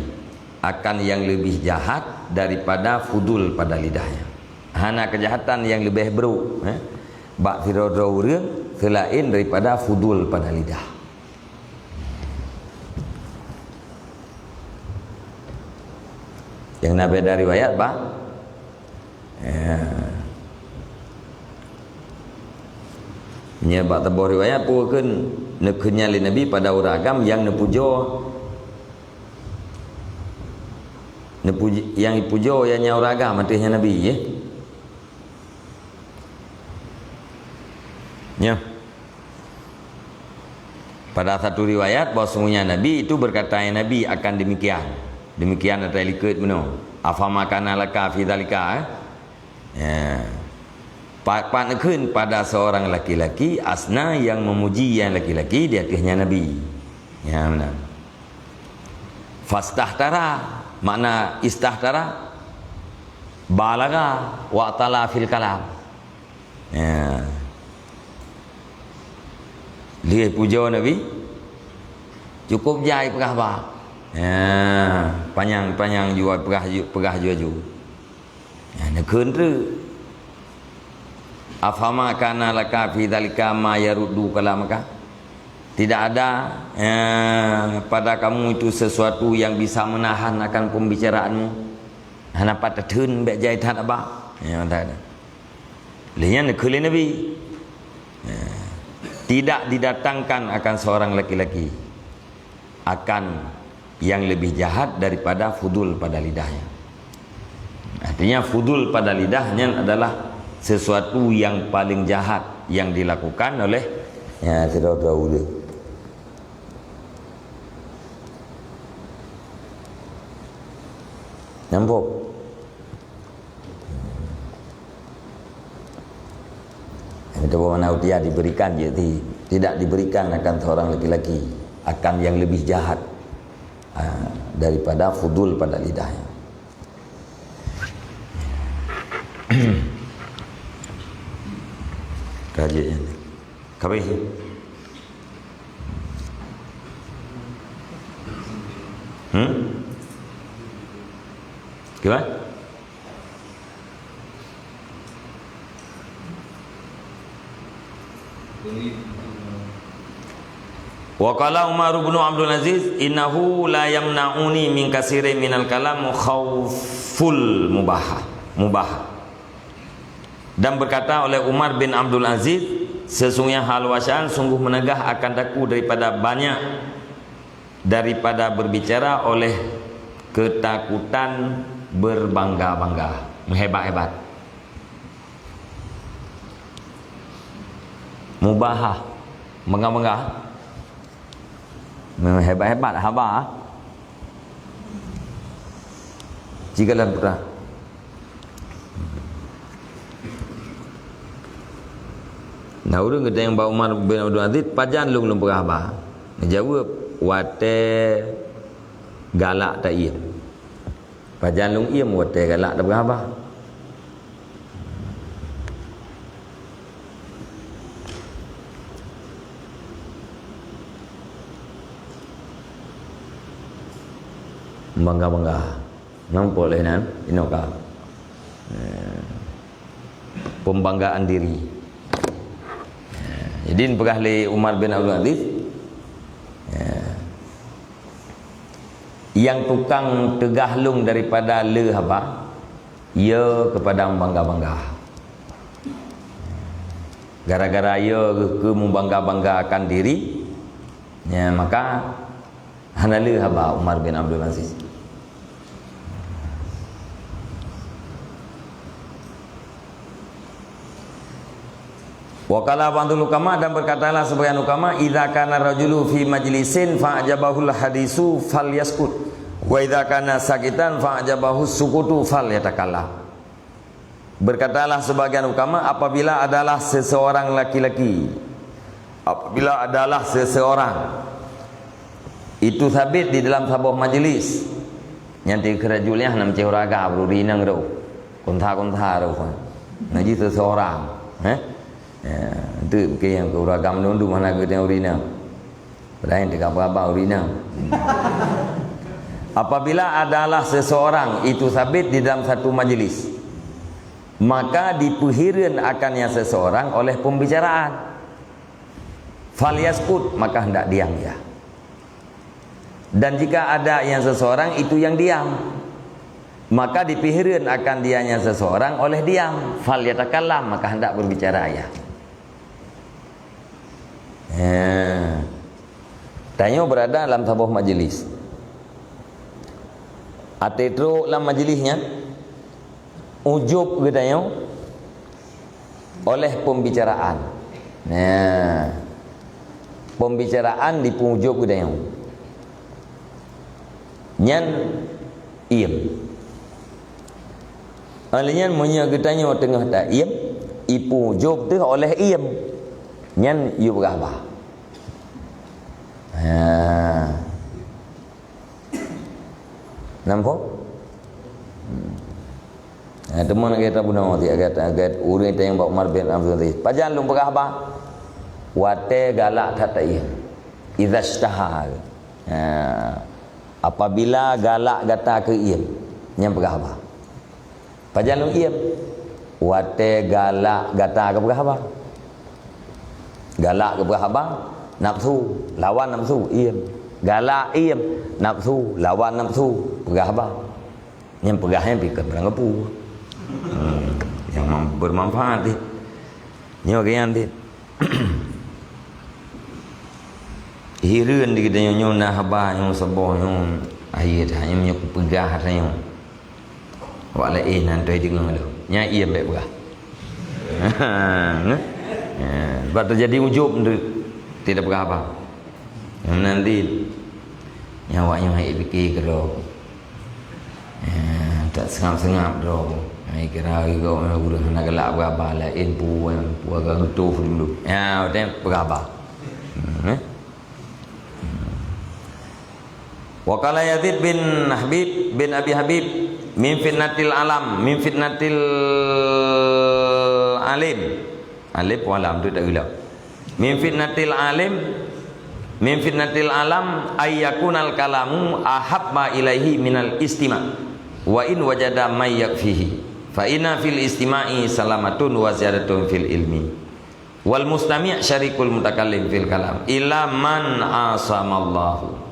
akan yang lebih jahat daripada fudul pada lidahnya. Hana kejahatan yang lebih buruk, eh, bak sidroe-droe ureuëng selain daripada fudul pada lidah. Nyang na beda riwayat, bah. Ya. Nyan bak saboh riwayat, peue kheun, neukheun nyan lé Nabi pada ureuëng agam nyang neupujoe, neupuj-, nyang ipujoe, ya, nyan ureuëng agam ateueh nyan Nabi, ya. Nyoh. Pada satu riwayat, bahwasanya Nabi itu berkata, "Ya Nabi, akan demikian." Demikian ata likot meunoe. "Afama kana laka fi dzalika," eh? Ya. Pa-, pat neukheun pada seorang laki-laki asna yang memuji yang laki-laki di ateueh nyan Nabi. Ya, meunan. Fastahtara, makna istahtara, balagha wa tala fil kalam. Ya. Lheueh pujoe Nabi, cukup jai peugah ba. Ya, panyang-panyang jua peugah ju-, peugah ju-aju. Ya, neukheun treuk. "Afama kana laka fi dzalika ma yaruddu kalamaka?" Tidak ada, eh, pada kamu itu sesuatu yang bisa menahan akan pembicaraanmu. Hana pat tatheun bék jai that haba. Ya, tak ada. Lheueh nyan neukheun lé Nabi. Ya. Tidak didatangkan akan seorang laki-laki akan yang lebih jahat daripada fudul pada lidahnya. Artinya, fudul pada lidah nyan adalah sesuatu yang paling jahat yang dilakukan oleh, ya, sidroe-droe ureuëng. Nampak? Yang itu mana utia diberikan, jadi tidak diberikan akan seorang laki-laki, akan yang lebih jahat, ah, daripada fudul pada lidahnya. Kaji ini. Kabeh. Hmm? Gimana? Wa qala Umar bin Abdul Aziz, "Innahu la yamna'uni min katsirin minal kalam khauful mubahah, mubahah." Dan berkata oleh Umar bin Abdul Aziz, "Sesungguhnya hal wacaan sungguh menegah akan daku daripada banyak daripada berbicara oleh ketakutan berbangga-bangga, meuhebat-hebat." Mubahah, bangga-bangga. Meuhebat-hebat haba. Cigalan putra. Nah, ureuëng geutanyong bak Umar bin Abdul Aziz, "Pajan lôn lôn peugah haba?" Neujaweueb, "Watée galak taiem." Pajan lôn iem watée galak tapeugah haba. Bangga-bangga. Nampak lé nan, inoe ka. Eh, pembanggaan diri. Eh, jadi peugah lé Umar bin Abdul Aziz, eh, Nyang tukang teugah lôn daripada le haba, ya keupada meubangga-bangga. Gara-gara ya keu meubangga-banggakan diri, ya, maka hana le haba Umar bin Abdul Aziz. Wa qala ba'dul hukama, dan berkatalah sebagian hukama, "Idza kana rajulu fi majlisin fa ajabahul hadisu falyaskut, wa idza kana sakitan fa ajabahus sukutu falyatakallam." Berkatalah sebagian hukama, apabila adalah seseorang laki-laki, apabila adalah seseorang itu sabit di dalam saboh majlis, nyan ti keurajul nyan nam ceh uraga bru rinang ro, konta-konta ro. Nah, ji seseorang, eh? Ya, tu bukan yang ke uraga meundu mana ke tengok rinang. Padahai teuka peugah ureueng inong. Apabila adalah seseorang itu sabit di dalam satu majlis, maka dipeuhireuen akan nyang seseorang oleh pembicaraan. Falyaskut, maka hendak diam ia. Dan jika ada nyang seseorang itu yang diam, maka dipeuhireuen akan dia nyang seseorang oleh diam. Falyatakallam, maka hendak berbicara ia. Ha. Tanyoe beurada lam saboh majlis. Até trok lam majlis nyan, ujub geutanyoe oleh pembicaraan. Nah, pembicaraan dipeujub geutanyoe. Nyan iem. Oleh nyan, meunyoe geutanyoe teungoh taiem, ipeujub teuh oleh iem, nyan yue peugah haba. Ha. Nampak? Hmm. Ha, teuma lagèe tabunoe ti, agak, agak ureueng tanyong bak Umar bin Abdul Aziz. Pajan lôn peugah haba? Watèe galak that taiem. Idza ishtahar. Ha. Apabila galak gata keu iem, nyan peugah haba. Pajan lôn iem? Watèe galak gata keu peugah haba. Galak keu peugah haba, nafsu lawan nafsu, iem. Galak iem, nafsu lawan nafsu, peugah haba. Nyang peugah nyan pih kon barang gapu. Hmm, nyang mam-, bermanfaat deh. Nyoe geuyan deh. Hireuen di geutanyoe nyoe na haba nyoe saboh nyoe, akhé that nyoe, nyoe kupeugah that nyoe. Awak laén hana deungoe lom. Nyan iem bèk peugah. Ha, sebab teujadi ujub tu, tidak peugah haba. Nyan nanti nyan awak nyoe hai pike keudroe. Eh, tak seungab-seungab droe. Hai kira geuh ureueng hana galak peugah haba laén pu, pu agak geutoh dulu. Ya, watèe peugah haba. Hmm, eh? Wa qala Yazid bin Habib bin Abi Habib, "Min fitnatil alam, min fitnatil alim." Alif wa lam tu tak gila. Min fitnatil alim, min fitnatil alam ay yakunal kalamu ahabba ilaihi minal istima', wa in wajada may yakfihi. Fa inna fil istima'i salamatun wa ziyadatun fil ilmi. Wal mustami' syarikul mutakallim fil kalam, illa man asamallahu.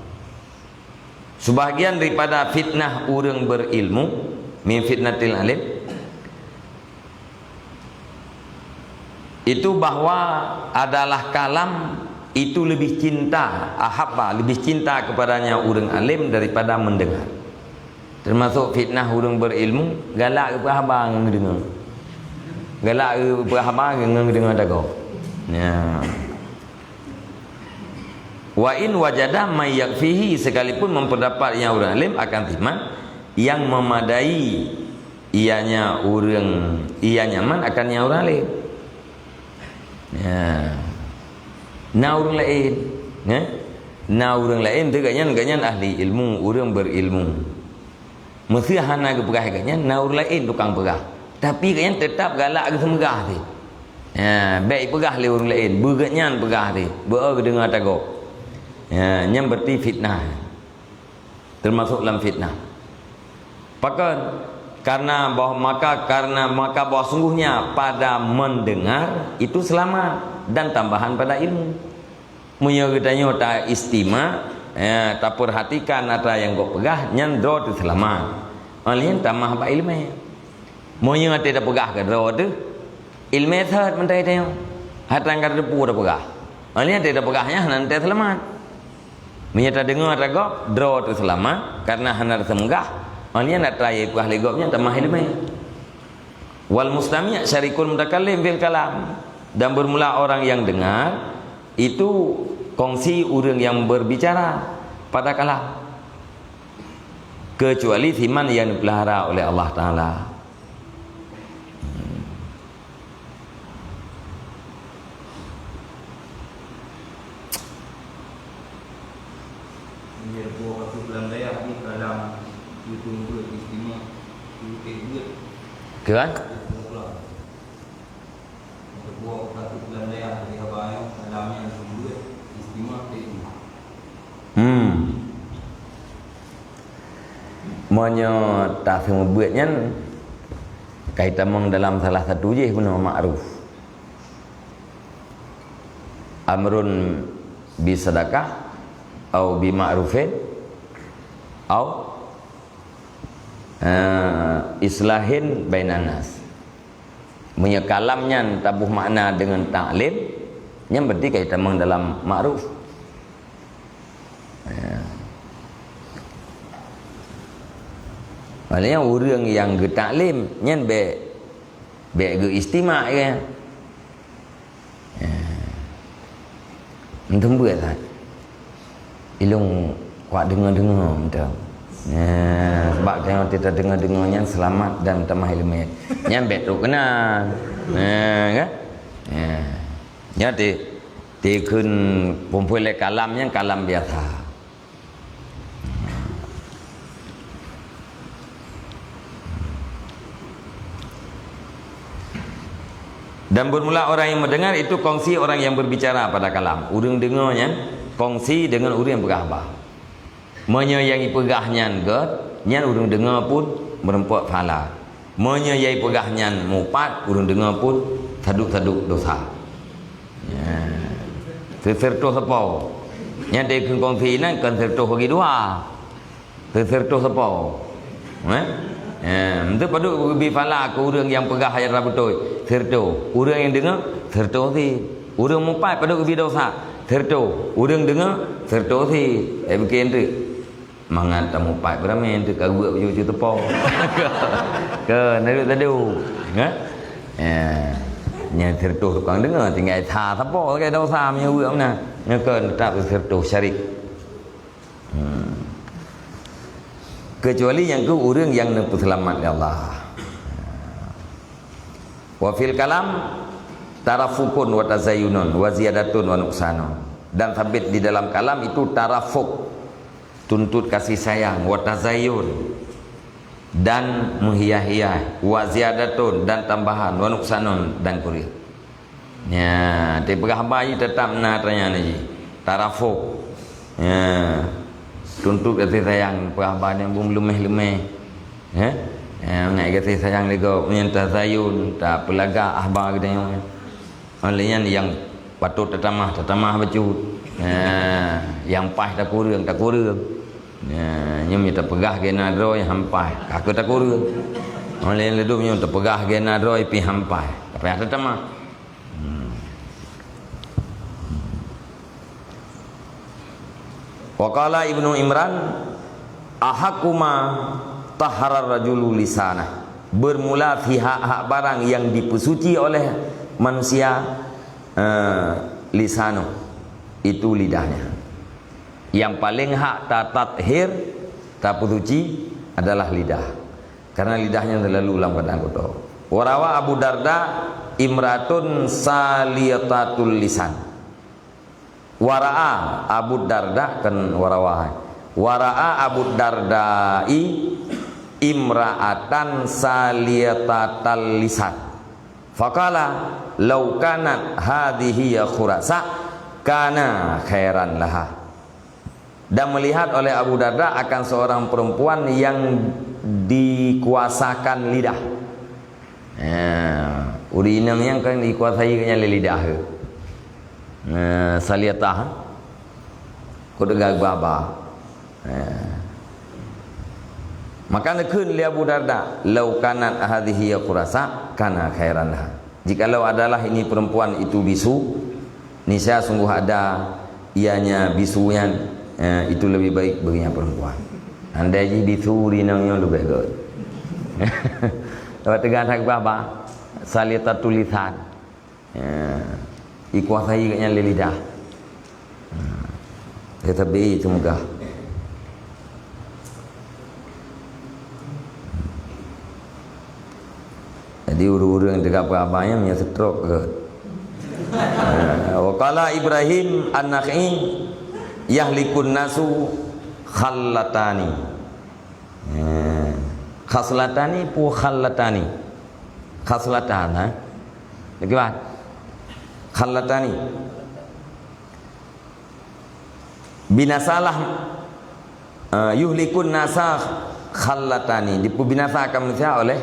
Sebahagian daripada fitnah ureueng berilmu, min fitnatil alim, itu bahwa adalah kalam itu lebih cinta, ahabba, lebih cinta kepadanya ureueng alim daripada mendengar. Termasuk fitnah ureueng berilmu, galak geupeugah haba ngon geudeungoe. Galak geupeugah haba ngon geudeungoe tagoe. Ya. Wa in wajada may yakfihi, sekalipun memperdapat nyang ureueng alim akan timan yang memadai ianya ureueng, ia nyaman akan nyang ureueng alim. Ya. Na ureueng laén, ya. Na ureueng laén tu gobnyan, gobnyan ahli ilmu, ureueng berilmu. Meusé hana geupeugah gobnyan, na ureueng laén tukang peugah. Tapi gobnyan teutap galak geuseumeugah teuh. Ya, bèk ipeugah lé ureueng laén, beu gobnyan peugah teuh, beu geudeungoe tagoe. Ya, nyan berarti fitnah. Termasuk lam fitnah. Pakon? Karena bahwa, maka, karena, maka bahwa sungguhnya pada mendengar itu selamat dan tambahan pada ilmu. Meunyoe geutanyoe ta istima', Ya, tapeurhatikan atra nyang gob peugah, nyan droe teuh seulamat. Óh lheueh nyan tamah bak iéleumé. Meunyoe até tapeugah keu droe teuh, iéleumé sot mantong tanyoe. Hana ka teupeu tapeugah. Óh lheueh nyan até tapeugah nyan hana teuh seulamat. Meunyoe tadeungoe atra gob, droe teuh seulamat, kareuna hana teuseumugah. Óh lheueh nyan atra nyang peugah lé gob nyan tamah iéleumé. Wal mustami' syarikul mutakallim fil kalam. Dan bermula orang yang dengar itu kongsi ureuëng yang berbicara pada kalam. Kecuali siman yang dipelihara oleh Allah Taala. Kan? Hmm. Meunyoe taseumeubeuet nyan, ka itamong dalam salah satu jih bunoe ma'ruf. Amrun bisadaqah, au bima'rufin, au, eh, islahin bainan nas. Meunyoe kalam nyan taboh makna deungon taklim, nyan berarti ka itamong dalam ma'ruf. Ya. Maknanya ureuëng nyang geutaklim nyan bék, bék geuistima' ya. Ya. Meuteumbuet that. Ilong kuat deungoe-deungoe mantong. Ya, sebab tanyoe teuka deungoe-deungoe nyan seulamat dan tamah iéleumé. Nyan bék trok keunan. Ya, kan? Ya. Nyan ti, ti kheun pumpui lé kalam nyan kalam biasa. Dan bermula orang yang mendengar itu kongsi orang yang berbicara pada kalam. Ureuëng deungoe nyan kongsi deungon ureuëng nyang peugah haba. Meunyoe nyang ipeugah nyan gét, nyan ureuëng deungoe pun meurumpok pahala. Meunyoe nyang ipeugah nyan mupat, ureuëng deungoe pun saduek-saduek dosa. Ya. Seuseurtoh sapo. Nyan dikheun kongsi inan kon seurtoh bagi dua. Seuseurtoh sapo. Eh? Ya, meuteupadu bi pahala keu ureuëng nyang peugah ayat beutôi. Seurtoh. Ureuëng nyang deungoe, seurtoh sit. Ureuëng mupat padub bi dosa. Seurtoh. Ureuëng deungoe, seurtoh sit. Eh, bukon teuk. Mangat tamupat beurami teuk ka geuek baju teupông. Ke, ke, naduek-naduek. Ha? Ya. Nyan seurtoh tukang deungoe, tinggai that sapo lagée dosa meunyoe geuek meunan. Nyoe kon teutap seurtoh syarik. Hmm. Kecuali nyang keu ureuëng nyang neupeuseulamat lé Allah. Wa fil kalam tarafukun wa tazayunun wa ziyadatun wa nuksanun. Dan sabit di dalam kalam itu tarafuk, tuntot kasih sayang, wa tazayun, dan meuhiah-hiah, wa ziyadatun, dan tambahan, wa nuksanun, dan kureueng. Nya, teupeugah haba jih teutap na tanya na jih. Tarafuk. Nya. Tuntot kasih sayang, peugah haba nyang beuleumeh-leumeh. Ya? Ya, nak kasih sayang lé gob, nyang tazayun, tapeulagak haba geutanyoe. Oleh nyan nyang patôt tatamah, tatamah bacut. Ya, nyang paih takureueng, takureueng. Ya, nyoe mita peugah keu na droe nyang han paih, ka keu takureueng. Oleh nyan lé dum nyoe tapeugah keu na droe pih han paih, tapi ada tamah. Hmm. Wa qala Ibnu Imran, "Ahaqqu ma tahharar rajulu lisanah." Bermula pihak hak barang yang dipeusuci oleh manusia, eh, lisanu, itu lidahnya. Yang paling hak tatathir, tapeusuci adalah lidah. Karena lidahnya selalu dalam keadaan kotor. Warawa Abu Darda, "Imra'atun saliyatatul lisan." Wara'a Abu Darda, kan warawa. Wara'a Abu Dardai imra'atan saliyatatal lisan. Faqala, "Lau kanat hadhihi ya khurasa, kana khairan laha." Dan melihat oleh Abu Darda akan seorang perempuan yang dikuasakan lidah. Ya, ureuëng inong nyang kan dikuasai nyan lé lidah. Nah, saliatah. Keu teuga baba. Eh. Maka neukheun lé Abu Darda, "Lau kanat hadhihi khurasa, kana khairan laha." Jikalau adalah ini perempuan itu bisu, niscaya sungguh ada ianya bisu nyan, eh, itu lebih baik baginya perempuan. Andai jih bisu rinong nyoe leubeh gét. Lewat teuga that baba, salitatul lisan. Ya. Dikuasai gobnyan lé lidah. Ya, tapi itu megah. Jadi, ureuëng-ureuëng teuga peuraba nyan meunyo stroke ke. Ya. Wa qala Ibrahim An-Nakhai, "Yahlikun nasu khallatani." Eh, khaslatani pu khallatani? Khaslatan, ha? Bagaimana? Khallatani. Binasalah, eh, yuhlikun nasa khallatani. Dipeubinasakan manusia oleh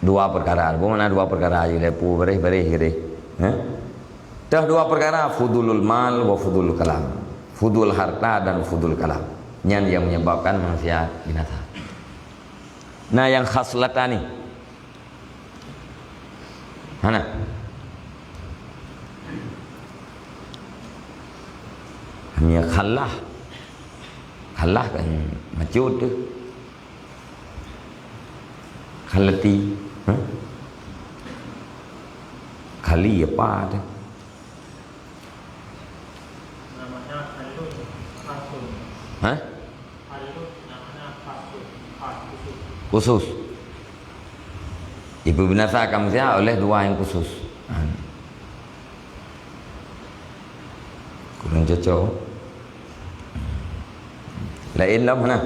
dua perkara. Apa makna dua perkara? Jadi, pu bereh-bereh, bereh. Ha? Teuh dua perkara, fudulul mal wa fudulul kalam. Fudul harta dan fudul kalam. Nyan yang menyebabkan manusia binasa. Nah, yang khaslatani. Hana. Hanya khalah. Khalah kan macut tu. Khalati. Ha? Khali apa tu? Namanya halun khasun. Ha? Halun namanya khasun. Khas khusus. Khusus. Dipeubinasakan manusia oleh dua yang khusus. Ha. Kurang cocok. Lain lah mana?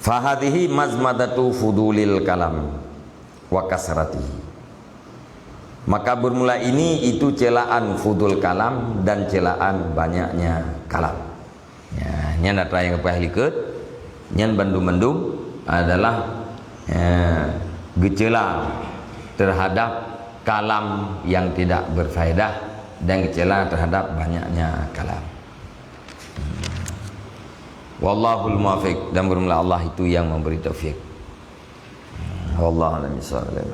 Fahadhihi mazmadatu fudulil kalam wa kasratihi. Maka bermula ini itu celaan fudul kalam dan celaan banyaknya kalam. Ya, nyan atra nyang geupaih likot, nyan bandum-bandum adalah, ya, geucela terhadap kalam yang tidak berfaedah dan geucela terhadap banyaknya kalam. Wallahul muwaffiq, dan bermula Allah itu yang memberi taufik. Wallahu a'lam bishawab.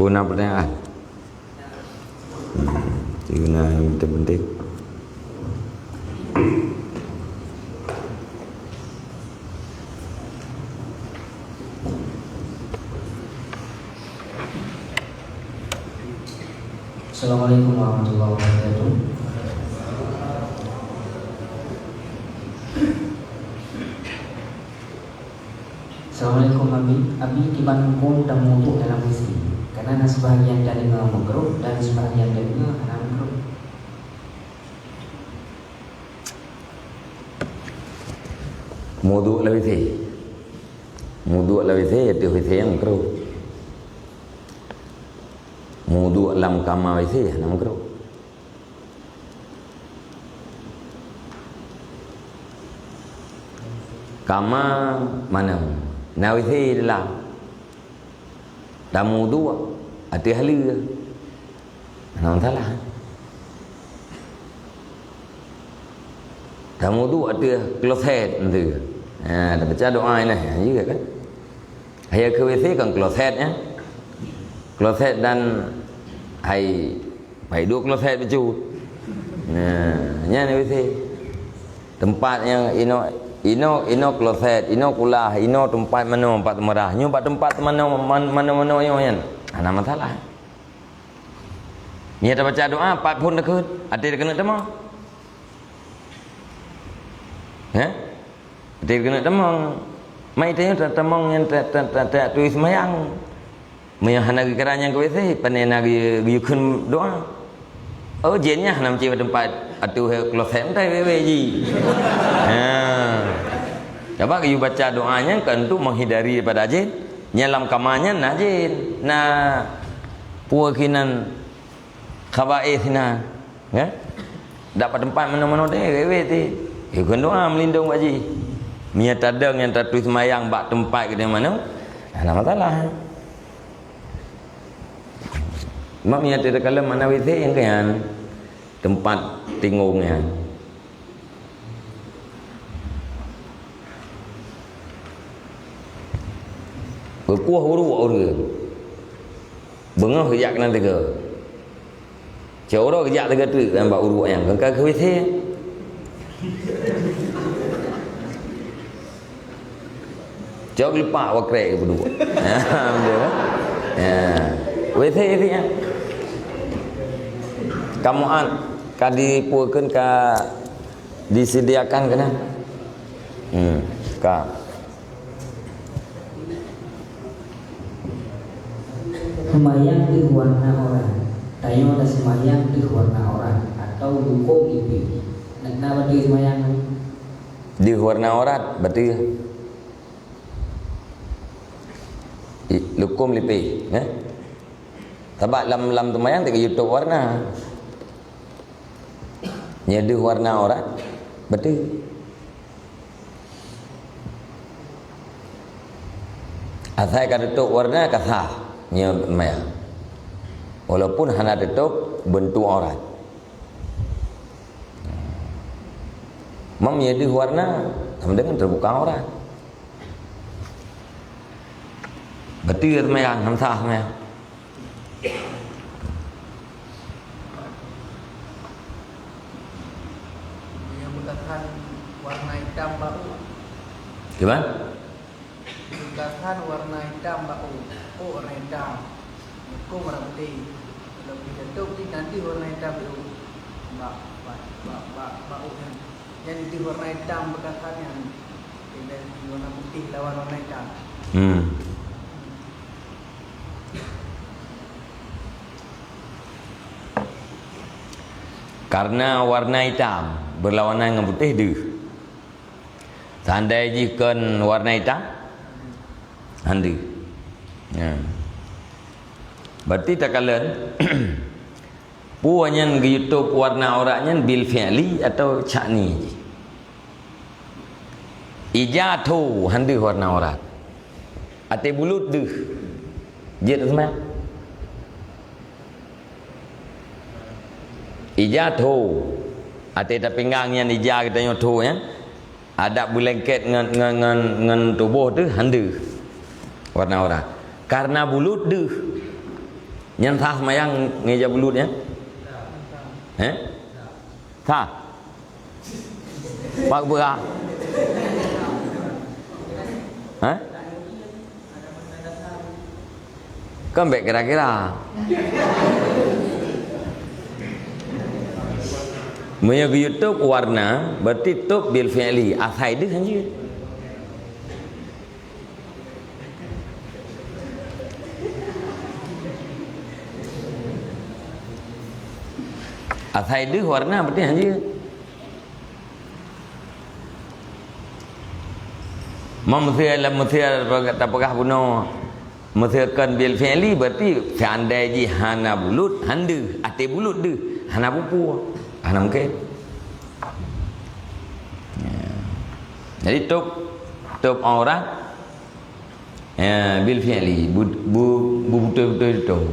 Peue na pertanyaan? Hmm, itu na yang penting-penting. Assalamualaikum warahmatullahi wabarakatuh. Assalamualaikum, Abi. Abi, kiban huköm tamuduk dalam WC? Karena na sebahagian tadeungoe makruh dan sebahagian tadeungoe hana makruh. Muduk lam WC. Muduk lam WC, ateueh WC nyang makruh. Muduk lam kama WC hana makruh. Kama manoe? Na WC di dalam. Tamuduk ateueh haleue. Hana masalah. Tamuduk ateueh kloset, beutôi. Ha, tabaca doa inah, ya juga kan? Hai keu WC kan kloset, ya. Kloset dan hai, pai duek kloset bacut. Nah, nyan WC. Tempat nyang inoe, inoe, inoe kloset, inoe kulah, inoe tempat manoe, tempat teumeurah. Nyoe bak tempat manoe, man-, manoe-manoe nyoe nyan. Hana masalah. Nyan tabaca doa, pat phon takheun, até takeuneuk tamong. Heh? Até takeuneuk tamong. Mai tanyoe ta-, tamong nyang ta-, ta-, ta-, ta-, tuju seumayang. Meunyoe hana geukira nyang keu WC, pane na geu-, geuyue kheun doa. Oh, jén nyan hana meucit bak teumpat ateueh kloset meutai wék-wék jih. Ha. Cuba geuyue baca doa nyan kan untuk menghindari daripada jén. Nyang lam kama nyan na jén. Na peue keunan khabaith na. Ya? Dak bak teumpat manoe-manoe teuh, wék-wék teuh. Ya, kheun doa meulindong bak jih. Meunyo tadong nyang tatuih seumayang bak teumpat geutanyoe manoe, hana masalah. Mak meunyo takalon makna W C nyang keunan, teumpat tingong nyan. Geukueh uruek ureueng. Beungoh geujak keunan teuga. Cok uroe geujak teuga teuk bak uruek nyan. Keu ka keu W C. Cok geulepak wakrek geupeudua. Alhamdulillah. Ya. W C, W C nyan. Ka muat, ka dipukeun, ka disediakan keunan. Hmm, ka. Seumayang deuh warna orat. Tanyoe taseumayang deuh warna orat atau lukôm lipéh. Na, na batée seumayang? Deuh warna orat, batée. I, lukôm lipéh, eh? Sabab lam, lam seumayang teuka yue tôb warna. Nyoe deuh warna orat, batée. Asai ka teutôb warna ka sah nyoe seumayang. Walaupun hana teutôb beuntuk aurat. Meunyo deuh warna, sama dengan terbuka aurat. Batée seumayang, hana sah seumayang. Meunyo beukashan warna itam bak u. Gimana? Beukashan warna itam bak u. U warna itam. Lukôm warna putéh. Kalau pih tôb di nanti warna itam bak u. Bak, bak, bak, bak, bak u nyan. Nyan deuh warna itam beukashan nyan. Jadi warna putéh lawan warna itam. Hmm. Karena warna itam berlawanan ngon putéh deuh. Seandai jih kon warna itam, hana deuh. Ya. Berarti takalon, peue nyan geuyue tôb warna aurat nyan bil fi'li atau sya'ni jih? Ija tho, hana deuh warna aurat. Até bulut deuh. Jeuet teuma. Ija tho. Até tapinggang nyan ija geutanyoe tho nyan. Adak beulengket ngon, ngon, ngon, ngon tuboh teuh hana deuh warna aurat. Karena bulut deuh. Nyan sah seumayang ngon ija bulut nyan? Heh? Sah? Pak Bura. Hah? Kan bèk kira-kira. Meunyoe geuyue tôb warna, berarti tôb bil fi'li, asai deuh hanjeuet. Asai deuh warna berarti hanjeuet. Meuseu lam, meuseu tapeugah bunoe, meuseu kon bil fi'li, berarti seandai jih hana bulut, hana deuh, até bulut deuh, hana peue-peue, hana mungken. Ya. Jadi tôb, tôb aurat, ya, bil fi'li, bu-, bu-, bu-, beutôi-beutôi tôb.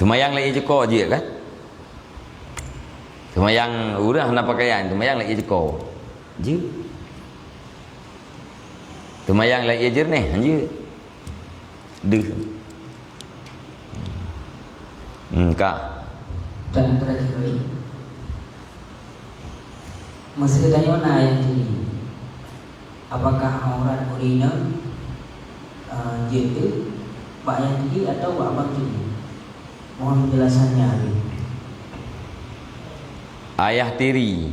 Seumayang lé ie ceuko jeuet kan? Seumayang ureueng hana pakaian, seumayang lé ie ceuko. Jeuet. Seumayang lé ie jeureunéh, jeuet. Deuh. Hmm, ka. Dan terakhir kali, meuseu tanyoe na ayah tiri, apakah aurat ureueng inong, eh, jeuet teuh bak ayah tiri atawa bak abang tiri? Mohon penjelasannya, Abi. Ayah tiri.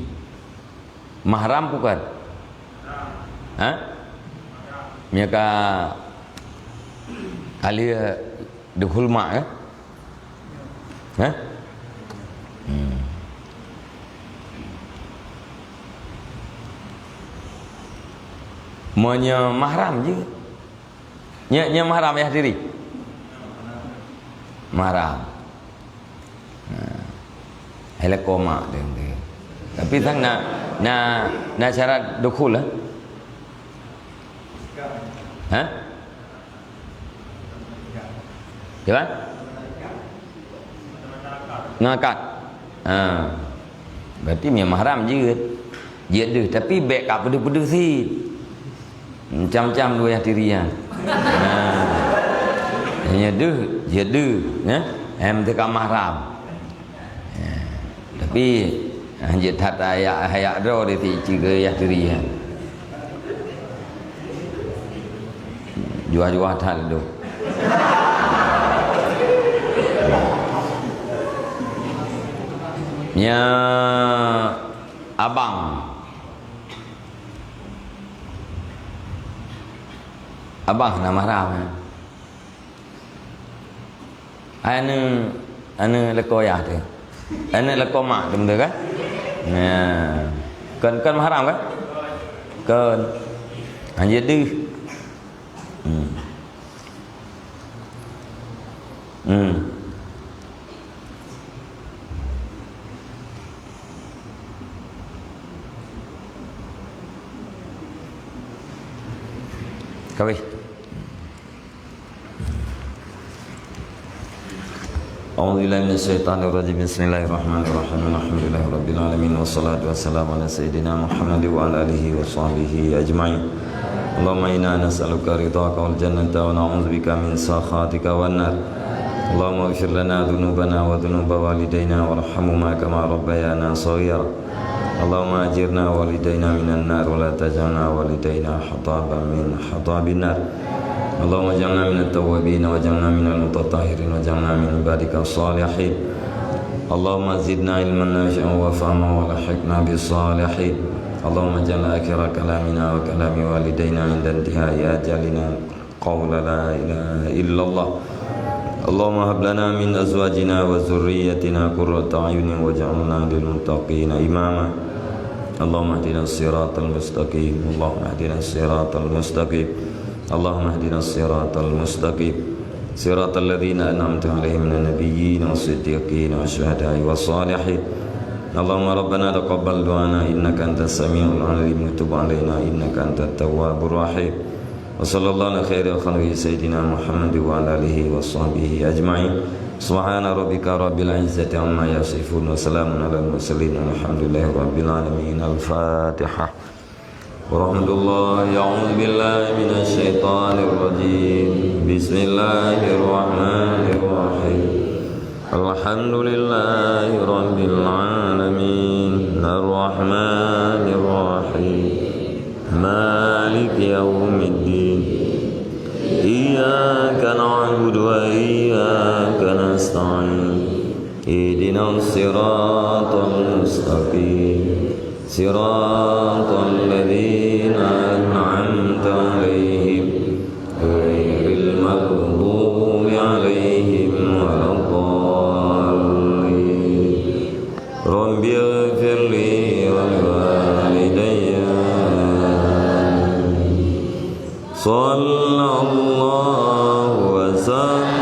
Mahram bukon? Ha? Meunyoe ka ahli dukhul ma' kan? Hah? Hmm. Meunyoe mahram jeuet. Nyoe, nyoe mahram yah diri? Mahram. Nah. Hai lakoe mak dia, dia. Tapi sang na, na, na syarat dukhul lah. Hah? Siapa? Ngon akad. Ha. Berarti meunyoe mahram jeuet. Jeuet deuh, tapi bèk ka peudeuh-peudeuh cit. Macam-macam dua nyang tiri nyan. Ha. Hanya deuh, jeuet deuh, ya. Em teuka mahram. Ya. Tapi, ha, jeuet that ayak, ayak droe di cit keu nyang tiri nyan. Juah-juah that lé. Nyoe abang. Abang na mahram, ya. Aneuk, aneuk lakoe yah teuh. Aneuk lakoe mak teuh beutôi kan? Nah. Kon, kon mahram kan? Kon. Hanya deuh. Hmm. Hmm. Kawih. أعوذ بالله من الشيطان الرجيم. بسم الله الرحمن الرحيم. الحمد لله رب العالمين، والصلاة والسلام على سيدنا محمد وعلى آله وصحبه أجمعين. اللهم إنا نسألك رضاك والجنة، ونعوذ بك من سخطك والنار. اللهم اغفر لنا ذنوبنا وذنوب والدينا، وارحمهما كما ربيانا صغيرا. اللهم أجرنا ووالدينا من النار، ولا تجعلنا ووالدينا حطبا من حطب النار. اللهم اجعلنا من التوابين، واجعلنا من المتطهرين، واجعلنا من عبادك الصالحين. اللهم زدنا علما نافعا وفهما، وألحقنا بالصالحين. اللهم اجعل آخر كلامنا وكلام والدينا عند انتهاء أجلنا قول لا إله إلا الله. اللهم هب لنا من أزواجنا وذريتنا قرة أعين واجعلنا للمتقين إماما. اللهم اهدنا الصراط المستقيم. اللهم اهدنا الصراط المستقيم. اللهم اهدنا الصراط المستقيم. صراط الذين أنعمت عليهم من النبيين والصديقين والشهداء والصالحين. اللهم ربنا تقبل دعانا إنك أنت السميع العليم وتب علينا إنك أنت التواب الرحيم. وصلى الله على خير خلقه سيدنا محمد وعلى آله وصحبه أجمعين. سبحان ربك رب العزة عما يصفون، وسلام على المرسلين، والحمد لله رب العالمين. الفاتحة. ورحمة الله. أعوذ بالله من الشيطان الرجيم. بسم الله الرحمن الرحيم. الحمد لله رب العالمين. الرحمن الرحيم. مالك يوم الدين. إياك نعبد وإياك نستعين. اهدنا الصراط المستقيم. صراط الذين أنعمت عليهم غير المغضوب عليهم ولا الضالين. رب اغفر لي ولوالدي. صلى الله وسلم